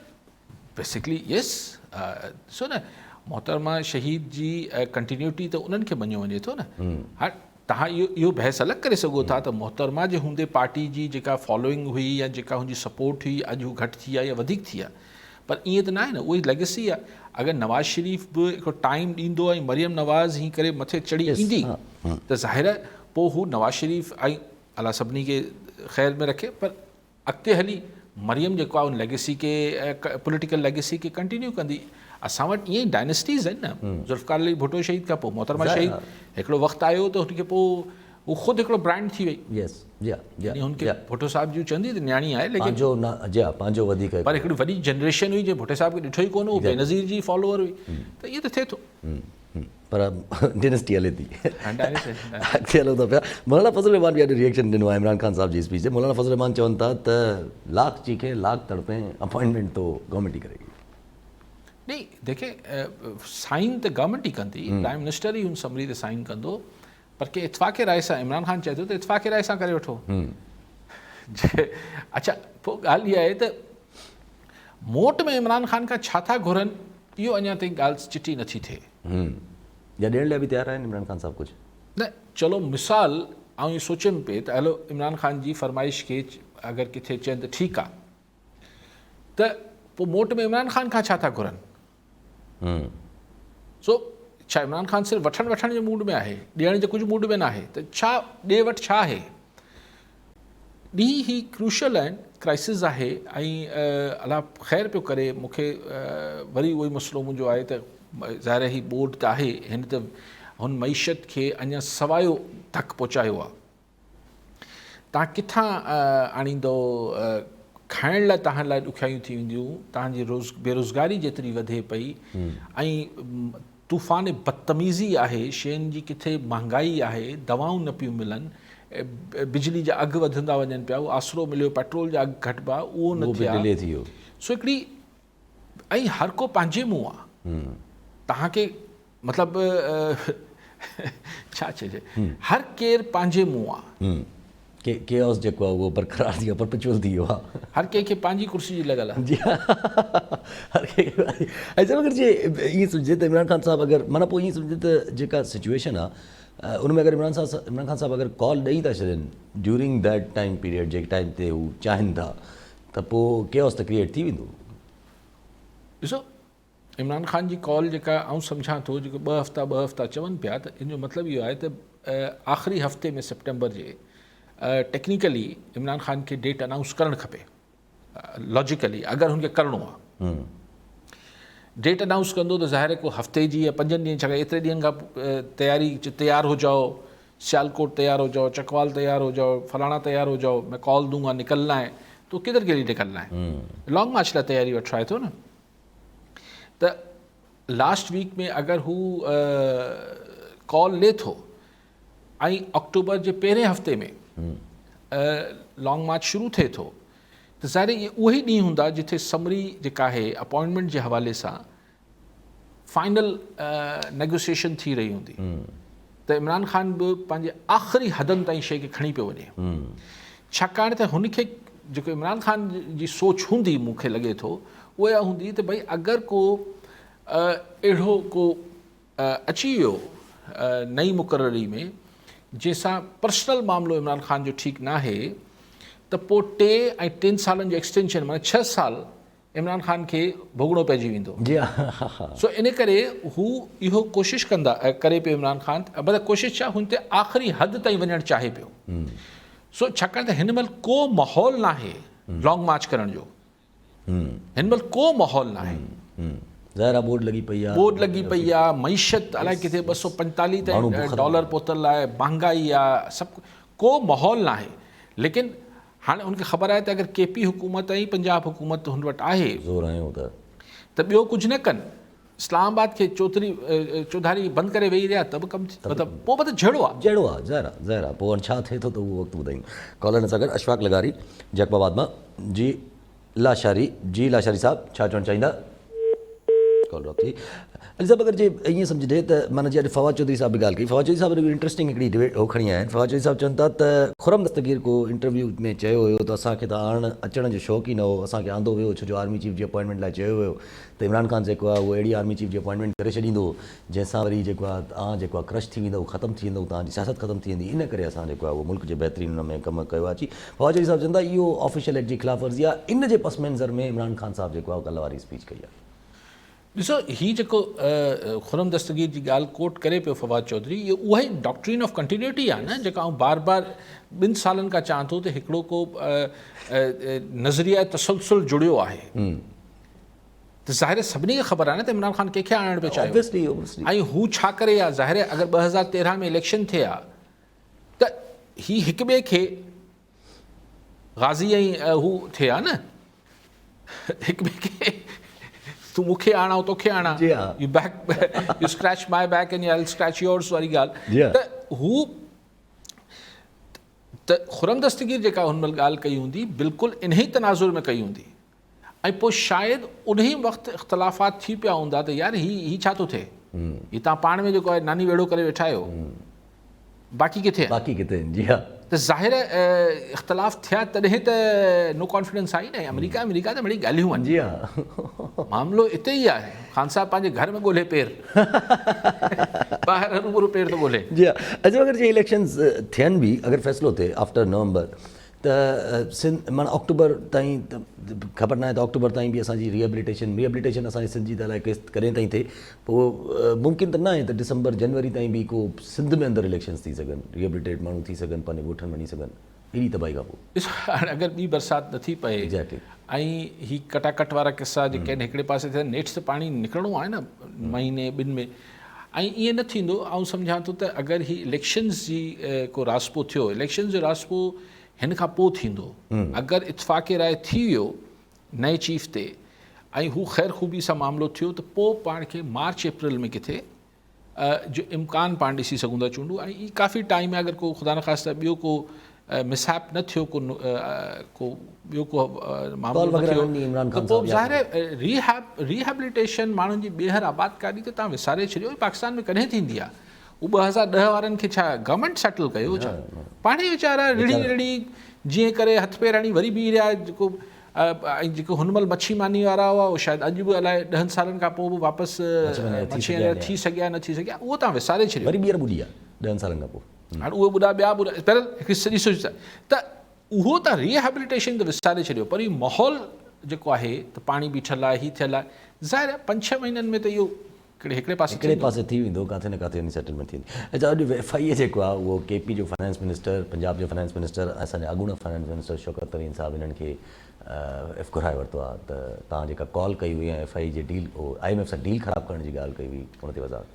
بيسڪلي يس ڏسو نه محترمه شهيد جي ڪنٽينيوٽي ته انهن کي مڃيو وڃي ٿو نه هاڻ تهان اهو اهو بحث الڳ ڪري سگهو ٿا ته محترمه جي هوندي پارٽي جي جيڪا فالوئنگ هئي يا جيڪا هن جي سپورٽ هئي اڄ هو گهٽ ٿي آهي يا وڌيڪ ٿي آهي پر ائين ته ناهي نه اهو ليگسي آهي اگر نواز شريف به هڪڙو ٽائيم ڏيندو ۽ مريم نواز هي ڪري مٿي چڙهي ايندي ته ظاهر آهي پوء هو نواز شريف ۽ الله سڀني کي خير ۾ رکي پر اڳتي هلي مريم جيڪو آهي ان ليگيسي کي پوليٽيڪل ليگيسي کي ڪنٽينيو ڪندي. اسان وٽ ائين ئي ڊائنسٽيز آهن نه ذوالفقار علي ڀٽو شهيد کان پوء محترمه شهيد هڪڙو وقت آيو ته هن کي پوء هو خود هڪڙو برانڊ ٿي وئي. يس جي ها جي ها هن کي ڀٽو صاحب جون چوندي ته نياڻي آهي ليڪن پنهنجو نه جي ها پنهنجو وڌيڪ پر هڪڙي وڏي جنريشن هئي جنهن ڀٽي صاحب کي ڏٺو ئي ڪونه هو بينظير جي فالوور هئي ته ائين ته ٿئي ٿو. پر ڊائنسٽي هلي ٿي. اڳتي هلون ٿا پيا. مولانا فضل الرحمان به اڄ ريئيڪشن ڏنو آهي عمران خان صاحب جي اسپيچ تي. مولانا فضل الرحمان چون ٿا ته لاک چيخي لاک تڙپين اپوائنٽمينٽ تو گورنمينٽ ئي ڪري گي. نهين ديکي سائن ته گورنمينٽ ئي ڪندي پرائم منسٽر ئي ان سمري تي سائن ڪندو پر ڪي اتفاق راء سان عمران خان چئي ٿو ته اتفاق راء سان ڪري وٺو. اڇا پوء ڳالهه اها آهي ته موٽ ۾ عمران خان کان ڇا ٿا گهرن اهو اڃا تائين ڳالهه چٽي نٿي ٿئي. يا ڏيڻ لاء به تيار آهن عمران خان صاحب ڪجهه؟ نه چلو مثال آئون اهو سوچيم پئي ته هلو عمران خان جي فرمائش کي اگر ڪٿي چين ته ٺيڪ آ ته پوء موٽ ۾ عمران خان کان ڇا ٿا گهرن؟ سو ڇا عمران خان صرف وٺڻ وٺڻ جي موڊ ۾ آهي ڏيڻ جي ڪجهه موڊ ۾ ناهي ته ڇا ڏي وٺ ڇا آهي؟ ڏينهن هي ڪروشل آهن ڪرائسز آهي ۽ الله خير پيو ڪري مون کي وري اهو ئي مسئلو منهنجو آهي ته ظاهر هي ٻوڏ ته آهي هن ته هن معيشت کي اڃا سوايو ڌڪ پهچايو آهي تان ڪٿان آڻيندو کائڻ لاء تهان لاء ڏکيائيون ٿي وينديون تهان جي روز بيروزگاري جيتري وڌي پئي ۽ طوفان بدتميزي آهي شين جي ڪٿي مهانگائي آهي دوائون نه پيون ملن بجلي جا اگهه وڌندا وڃن پيا اهو آسرو مليو پيٽرول جا اگهه گهٽبا اهو نه ٿيا سو هڪڙي ۽ هر ڪو پنهنجي منهن آ توهان کي مطلب ڇا چئجي هر ڪير پنهنجي منهن آ. ڪيوس جيڪو آهي اهو برقرار ٿي ويو پرپيچوئل ٿي ويو آهي. هر ڪنهن کي پنهنجي ڪرسي جي لڳل آهي. جي هر ڪنهن کي پنهنجي ۽ سر اگر جي ائين سمجهجي ته عمران خان صاحب اگر معنيٰ پوء ائين سمجهجي ته جيڪا سچويشن آهي ان ۾ اگر عمران صاحب عمران خان صاحب اگر ڪال ڏئي ٿا ڇڏين ڊيورنگ that time period جيڪي ٽائيم تي هو چاهين ٿا ته پوء ڪيوس ته ڪريئيٽ ٿي ويندو. ڏسو عمران خان جي ڪال جيڪا آئون سمجهان ٿو جيڪو ٻه هفتا ٻه هفتا چون پيا ته ان جو مطلب اهو آهي ته آخري هفتي ۾ سيپٽمبر جي ٽيڪنيڪلي عمران خان کي ڊيٽ انائونس ڪرڻ کپي لاجيڪلي اگر هن کي ڪرڻو آهي ڊيٽ انائونس ڪندو ته ظاهر ڪو هفتي جي يا پنجن ڏينهن ڇاڪاڻ ايتري ڏينهن کان تياري تيار هو جائو سيالڪوٽ تيار هو جائو چڪوال تيار هو جائو فلاڻا تيار هو جائو مين ڪال دون گا نڪلنا هي تو ڪدھر کے لئي نڪلنا هي لانگ مارچ لاء تياري وٺرائي ٿو نه ته لاسٽ ويڪ ۾ اگر هو ڪال لي ٿو ۽ آڪٽوبر جي پهرين هفتي ۾ لانگ مارچ شروع ٿئي ٿو ته ظاهر اهي اهي ڏينهن هوندا جتي سمري جيڪا آهي اپوائنٽمينٽ جي حوالي سان فائنل نيگوسيشن ٿي رهي هوندي ته عمران خان به پنهنجي آخري حدن تائين شيء کي کڻي پيو وڃي ڇاڪاڻ ته هن کي جيڪو عمران خان جي سوچ هوندي مون کي لڳي ٿو اها هوندي ته ڀئي اگر ڪو اهڙو ڪو اچي ويو نئين مقرري ۾ جنهن سان پرسنل معاملو عمران خان جو ٺيڪ ناهي ته پوء ٽي ۽ ٽن سالن جو ايڪسٽينشن معنيٰ ڇهه سال عمران خان کي ڀوڳڻو پئجي ويندو. جي ها. سو ان ڪري هو اهو ڪوشش ڪندا ڪري پيو عمران خان مطلب ڪوشش ڇا هن تي آخري حد تائين وڃڻ چاهي پيو. سو ڇاڪاڻ ته هن مهل ڪو ماحول ناهي لانگ مارچ ڪرڻ جو. هن مهل ڪو ماحول ناهي. ظاهر آ ٻوڏ لڳي پئي آ. ٻوڏ لڳي پئي آ، معيشت الائي ڪٿي 245 تائين ڊالر پهتل آهي، مهانگائي آ، سڀ ڪو ماحول ناهي ليڪن هاڻي هن کي خبر آهي ته اگر ڪي پي حڪومت ۽ پنجاب حڪومت هن وٽ آهي زور هنيو ته ته ٻيو ڪجهه نه ڪن اسلام آباد کي چوڌري چوڌاري بند ڪري ويهي رهيا ته به ڪم ٿي مطلب پوء مطلب جهيڙو آ. جهيڙو آ ظاهر آ ظاهر آ پوء هاڻي ڇا ٿئي ٿو ته اهو وقت ٻڌائيندو. ڪالر سان گڏ اشفاق لغاري جيڪب آباد مان جي لاشاري جي لاشاري صاحب ڇا چوڻ چاهيندا؟ ڪال ڊراپ ٿي علي صاحب اگر جي ائين سمجهجي ته معنيٰ جي اڄ فواد چوڌري صاحب به ڳالهه ڪئي فواد چوڌري صاحب هڪڙي انٽرسٽنگ هڪڙي ڊبيٽ هو کڻي آيا آهن فواد چوڌري صاحب چون ٿا ته خرم دستگير ڪو انٽرويو ۾ چيو هيو ته اسان کي ته آڻڻ اچڻ جو شوق ئي نه هو اسان کي آندو ويو ڇو جو آرمي چيف جي اپوائنٽمينٽ لاء چيو ويو ته عمران خان جيڪو آهي اهو اهڙي آرمي چيف جي اپوائنٽمينٽ ڪري ڇڏيندو جنهن سان وري جيڪو آهي توهان جيڪو آهي ڪرش ٿي ويندؤ ختم ٿي ويندؤ توهان جي سياست ختم ٿي ويندي ان ڪري اسان جيڪو آهي اهو ملڪ جي بهتري ان ۾ ڪم ڪيو آهي اچي فواد چوڌري صاحب چون ٿا اهو آفيشل ايڪٽ جي خلاف ورزي آهي ان جي پس منظر ۾ عمران خان صاحب جيڪو آهي ڪلهه واري اسپيچ ڪئي آهي. ڏسو هي جيڪو خرم دستگير جي ڳالهه ڪوٽ ڪري پيو فواد چوڌري اهو اها ئي ڊاڪٽرين آف ڪنٽينيوٽي آهي نه جيڪا آئون بار بار ٻن سالن کان چاهان ٿو ته هڪڙو ڪو نظريه تسلسل جڙيو آهي ته ظاهر آهي سڀني کي خبر آهي نه ته عمران خان ڪنهن کي آڻڻ پيو چاهيو ۽ هو ڇا ڪري ها ظاهر آهي اگر 2013 ۾ اليڪشن ٿئي ها ته هي هڪ ٻئي کي غازي ۽ هو ٿئي ها نه هڪ ٻئي کي تون مون کي آڻ آئون توکي آڻان you back you scratch my back and I scratch yours واري ڳالهه ته هو ته خرم دستگير جيڪا هن مهل ڳالهه ڪئي هوندي بلڪل انهي تناظر ۾ ڪئي هوندي ۽ پوء شايد انهي وقت اختلافات ٿي پيا هوندا ته يار هي هي ڇا ٿو ٿئي هي توهان پاڻ ۾ جيڪو آهي ناني ويڙهو ڪري ويٺا آهيو باقي ڪٿي آهن باقي ڪٿي آهن جي ها ته ظاهر اختلاف ٿيا تڏهن ته نو ڪانفيڊنس آئي نه آمريڪا آمريڪا ته مڙئي ڳالهيون آهن جي ها معاملو اتي ئي آهي خان صاحب پنهنجي گهر ۾ ڳولهي پير ٻاهر هروڀرو پير ٿو ڳولهي. جي ها اچو اگر جي اليڪشنز ٿين به اگر فيصلو ٿئي آفٽر نومبر ته سنڌ معنيٰ آڪٽوبر تائين ته خبر ناهي ته آڪٽوبر تائين به اسان جي ريهبليٽيشن ريهبليٽيشن اسان جي سنڌ جي ته الائي ڪيس ڪڏهن تائين ٿئي پوء ممڪن ته ناهي ته ڊسمبر جنوري تائين به ڪو سنڌ ۾ اندر اليڪشنز ٿي سگهن ريهبليٽيٽ ماڻهو ٿي سگهن پنهنجي ڳوٺن وڃي سگهن ايڏي تباهي کان پوء. ڏسو هاڻي اگر ٻي برسات نٿي پئي ۽ هي ڪٽاڪٽ وارا قصا جيڪي آهن هڪڙي پاسي ٿين نيٺ ته پاڻي نڪرڻو آهي نه مهيني ٻن ۾ ۽ ائين نه ٿيندو آئون سمجهان ٿو ته اگر هي اليڪشنز جي ڪو راسپو ٿيو اليڪشنز جو راسپو هن کان پوء ٿيندو اگر اتفاق راء ٿي ويو نئين چيف تي ۽ هو خير خوبي سان معاملو ٿيو ته پوء پاڻ کي مارچ اپريل ۾ ڪٿي جو امڪان پاڻ ڏسي سگهون ٿا چونڊون ۽ هي ڪافي ٽائيم آهي اگر ڪو خدا نخواسته ٻيو ڪو مسهپ نه ٿيو ڪو ڪو ٻيو ڪو معاملو نه ٿيو ته پوء ظاهر آهي ريهيب ريهيبليٽيشن ماڻهن جي ٻيهر آبادڪاري ته تان وساري ڇڏيو پاڪستان ۾ ڪڏهن ٿيندي آهي هو 2010 وارن کي ڇا گورنمينٽ سيٽل ڪيو ڇا پاڻ ئي ويچارا رڙي رڙي جيئن ڪري هٿ پير هڻي وري بيهي رهيا جيڪو ۽ جيڪو هن مهل مڇي ماني وارا هئا اهي شايد اڄ به الائي ڏهن سالن کان پوء به واپس مڇي ٿي سگهيا نه ٿي سگهيا اهو تان وساري ڇڏيو وري ٻيهر ٻڏي ويا ڏهن سالن کان پوء هاڻ اهي ٻڏا ٻيا ٻڏا بهرحال هڪڙي سڄي سوچ ته اهو ته ريهيبليٽيشن ته وساري ڇڏيو پر هي ماحول جيڪو آهي ته پاڻي بيٺل آهي هي ٿيل آهي ظاهر آهي پنج ڇهه مهينن ۾ ته اهو ڪهڙي هڪڙي پاسي هڪڙي پاسي ٿي ويندو ڪاٿي نه ڪاٿي وڃي سيٽلمينٽ ٿي ويندي اچا اڄ ايف I اي جيڪو آهي اهو ڪي پي جو فنانس منسٽر پنجاب جو فنانس منسٽر ۽ اسان جا اڳوڻا فنانس منسٽر شوڪت ترين صاحب انهن کي ايف گهرائي ورتو آهي ته توهان جيڪا ڪال ڪئي هئي ۽ ايف I اي جي ڊيل I M F سان ڊيل خراب ڪرڻ جي ڳالهه ڪئي هئي ان تي وضاحت.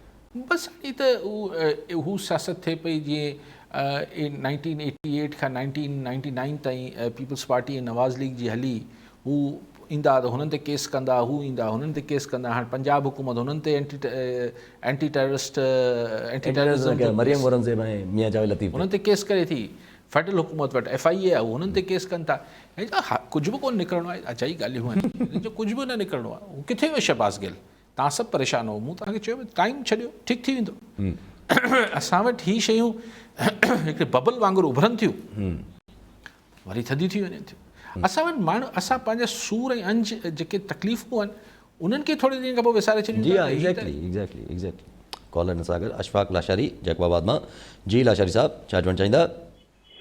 بس هاڻي ته هو سياست ٿئي پئي جيئن نائنٽين ايٽي ايٽ کان نائنٽين نائنٽي نائن تائين پيپلز پارٽي ۽ نواز ليگ جي هلي هو ايندا ته هنن تي ڪيس ڪندا هو ايندا هنن تي ڪيس ڪندا هاڻي پنجاب حڪومت هنن تي anti anti terrorist anti terrorism Maryam Aurangzeb ۽ Mian Javed Latif هنن تي ڪيس ڪري ٿي فيڊرل حڪومت وٽ ايف I اي آهي هنن تي ڪيس ڪن ٿا ڪجهه به ڪونه نڪرڻو آهي اجائي ڳالهيون آهن هنن جو ڪجهه به نه نڪرڻو آهي هو ڪٿي ويو شهباز گل توهان سڀ پريشان هئو، مون توهان کي چيو ٽائيم ڇڏيو ٺيڪ ٿي ويندو. اسان وٽ هي شيون هڪڙي ببل وانگر اڀرن ٿيون وري ٿڌيون ٿي وڃن ٿيون. اسان وٽ ماڻهو اسان پنهنجا سور ۽ انج جيڪي تڪليفون آهن انهن کي ٿوري ڏينهن کان پوء وساري ڇڏيون ٿا. جي ها ايگزيڪٽلي ايگزيڪٽلي ايگزيڪٽلي. ڪالر نساگر اشفاق لاشاري جيڪب آباد مان جي لاشاري صاحب ڇا چوڻ چاهيندا.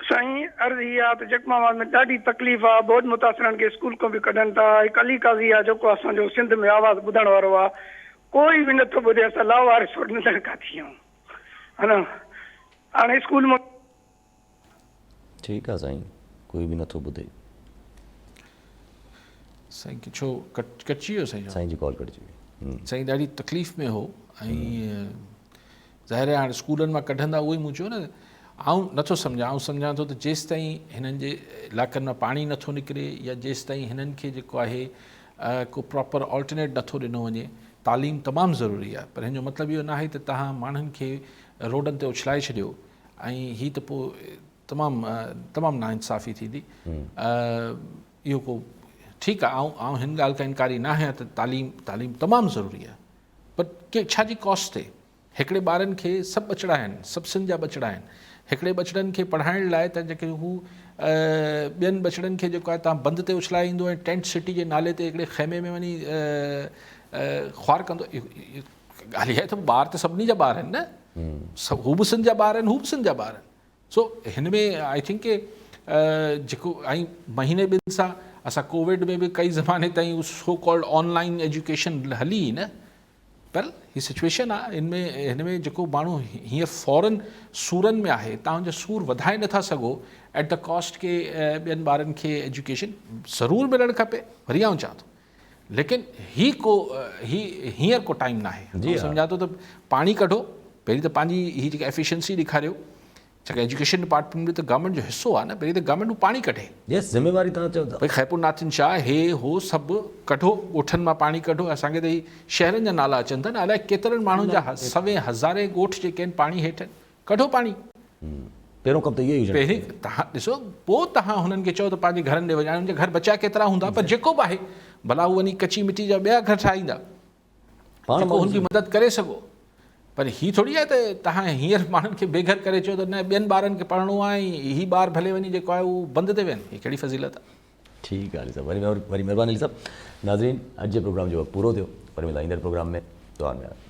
سائين عرض هي آ ته جيڪب آباد ۾ ڏاڍي تڪليف آ ٻوڏ متاثرن کي اسڪول کان به ڪڍن ٿا هڪ علي قاضي آ جيڪو اسان جو سنڌ ۾ آواز ٻڌڻ وارو آ ڪوئي به نٿو ٻڌي اسان لاوارث ننڌڻڪا ٿي ويا آهيون هاڻي اسڪول مان. ٺيڪ آ سائين ڪوئي به نٿو ٻڌي. سائين ڇو ڪٽجي ويو سائين جو. سائين جي ڪال ڪٽجي وئي. سائين ڏاڍي تڪليف ۾ هو ۽ ظاهر آهي هاڻي اسڪولن مان ڪڍندا اهو ئي مون چيو نه آئون نٿو سمجهان، آئون سمجهان ٿو ته جيستائين هنن جي علائقن مان پاڻي نٿو نڪري يا جيستائين هنن کي جيڪو آهي ڪو پراپر آلٽرنيٽ نٿو ڏنو وڃي، تعليم تمام ضروري آهي پر هن جو مطلب اهو ناهي ته توهان ماڻهن کي روڊن تي اڇلائي ڇڏيو ۽ هي ته پوء تمام تمام ناانصافي ٿيندي. اهو ڪو ٺيڪ آهي آئون آئون هن ڳالهه کان انڪاري نه آهيان ته تعليم تعليم تمام ضروري آهي پر ڇا جي ڪاسٽ تي؟ هڪڙي ٻارن کي سڀ ٻچڙا آهن، سڀ سنڌ جا ٻچڙا آهن، هڪڙي ٻچڙن کي پڙهائڻ لاء ته جيڪي هو ٻين ٻچڙن کي جيڪو آهي تان بند تي اڇلائي ايندو ۽ ٽينٽ سٽي جي نالي تي هڪڙي خيمي ۾ وڃي خوار ڪندو. ڳالهه اها آهي ته ٻار ته سڀني جا ٻار آهن نه، هو به سنڌ جا ٻار آهن، هو به سنڌ جا ٻار آهن. سو هن ۾ I think ڪي جيڪو ۽ مهيني ٻن سان اسان ڪووڊ ۾ به ڪئي زماني تائين so called on line education هلي نه پر هي سچويشن آ ان ۾ هن ۾ جيڪو ماڻهو هينئر فورن سورن ۾ آهي تان جا سور وڌائي نٿا سگهو ايٽ the cost ڪي ٻين ٻارن کي ايجوڪيشن ضرور ملڻ کپي وري آئون چوان ٿو ليڪن هي ڪو هي هينئر ڪو ٽائيم ناهي آئون سمجهان ٿو ته پاڻي ڪڍو پهرين ته پنهنجي هي جيڪا ايفيشنسي ڏيکاريو ڇاڪاڻ ايجوڪيشن ڊپارٽمينٽ به ته گورنمينٽ جو حصو آهي نه پهرين ته گورنمينٽ پاڻي ڪڍي. يس ذميواري توهان چئو ٿا. ڀئي خيرپور ناٿن شاهه هي هو سڀ ڪڍو ڳوٺن مان پاڻي ڪڍو اسان کي ته هي شهرن جا نالا اچن ٿا نه الائي ڪيترن ماڻهن جا سوين هزارين ڳوٺ جيڪي آهن پاڻي هيٺ آهن ڪڍو پاڻي. پهريون ڪم ته اهو ئي هجڻ کپي. پهرين توهان ڏسو پوء توهان هنن کي چئو ته پنهنجي گهرن ڏي وڃو هاڻي هنن جا گهر بچيا ڪيترا هوندا پر جيڪو به آهي ڀلا هو وڃي ڪچي مٽي جا ٻيا گهر ٺاهيندا. پاڻ جيڪو هن جي مدد ڪري سگهو پر هي ٿوري آهي ته توهان هينئر ماڻهن کي بي گهر ڪري چئو ته نه ٻين ٻارن کي پڙهڻو آهي ۽ هي ٻار ڀلي وڃي جيڪو آهي اهو بند تي ويهن هي ڪهڙي فضيلت آهي. ٺيڪ آهي علي صاحب وري وري مهرباني علي صاحب ناظرين اڄ جي پروگرام جو وقت پورو ٿيو وري ملندا ايندڙ پروگرام ۾ دعائن ۾ ياد.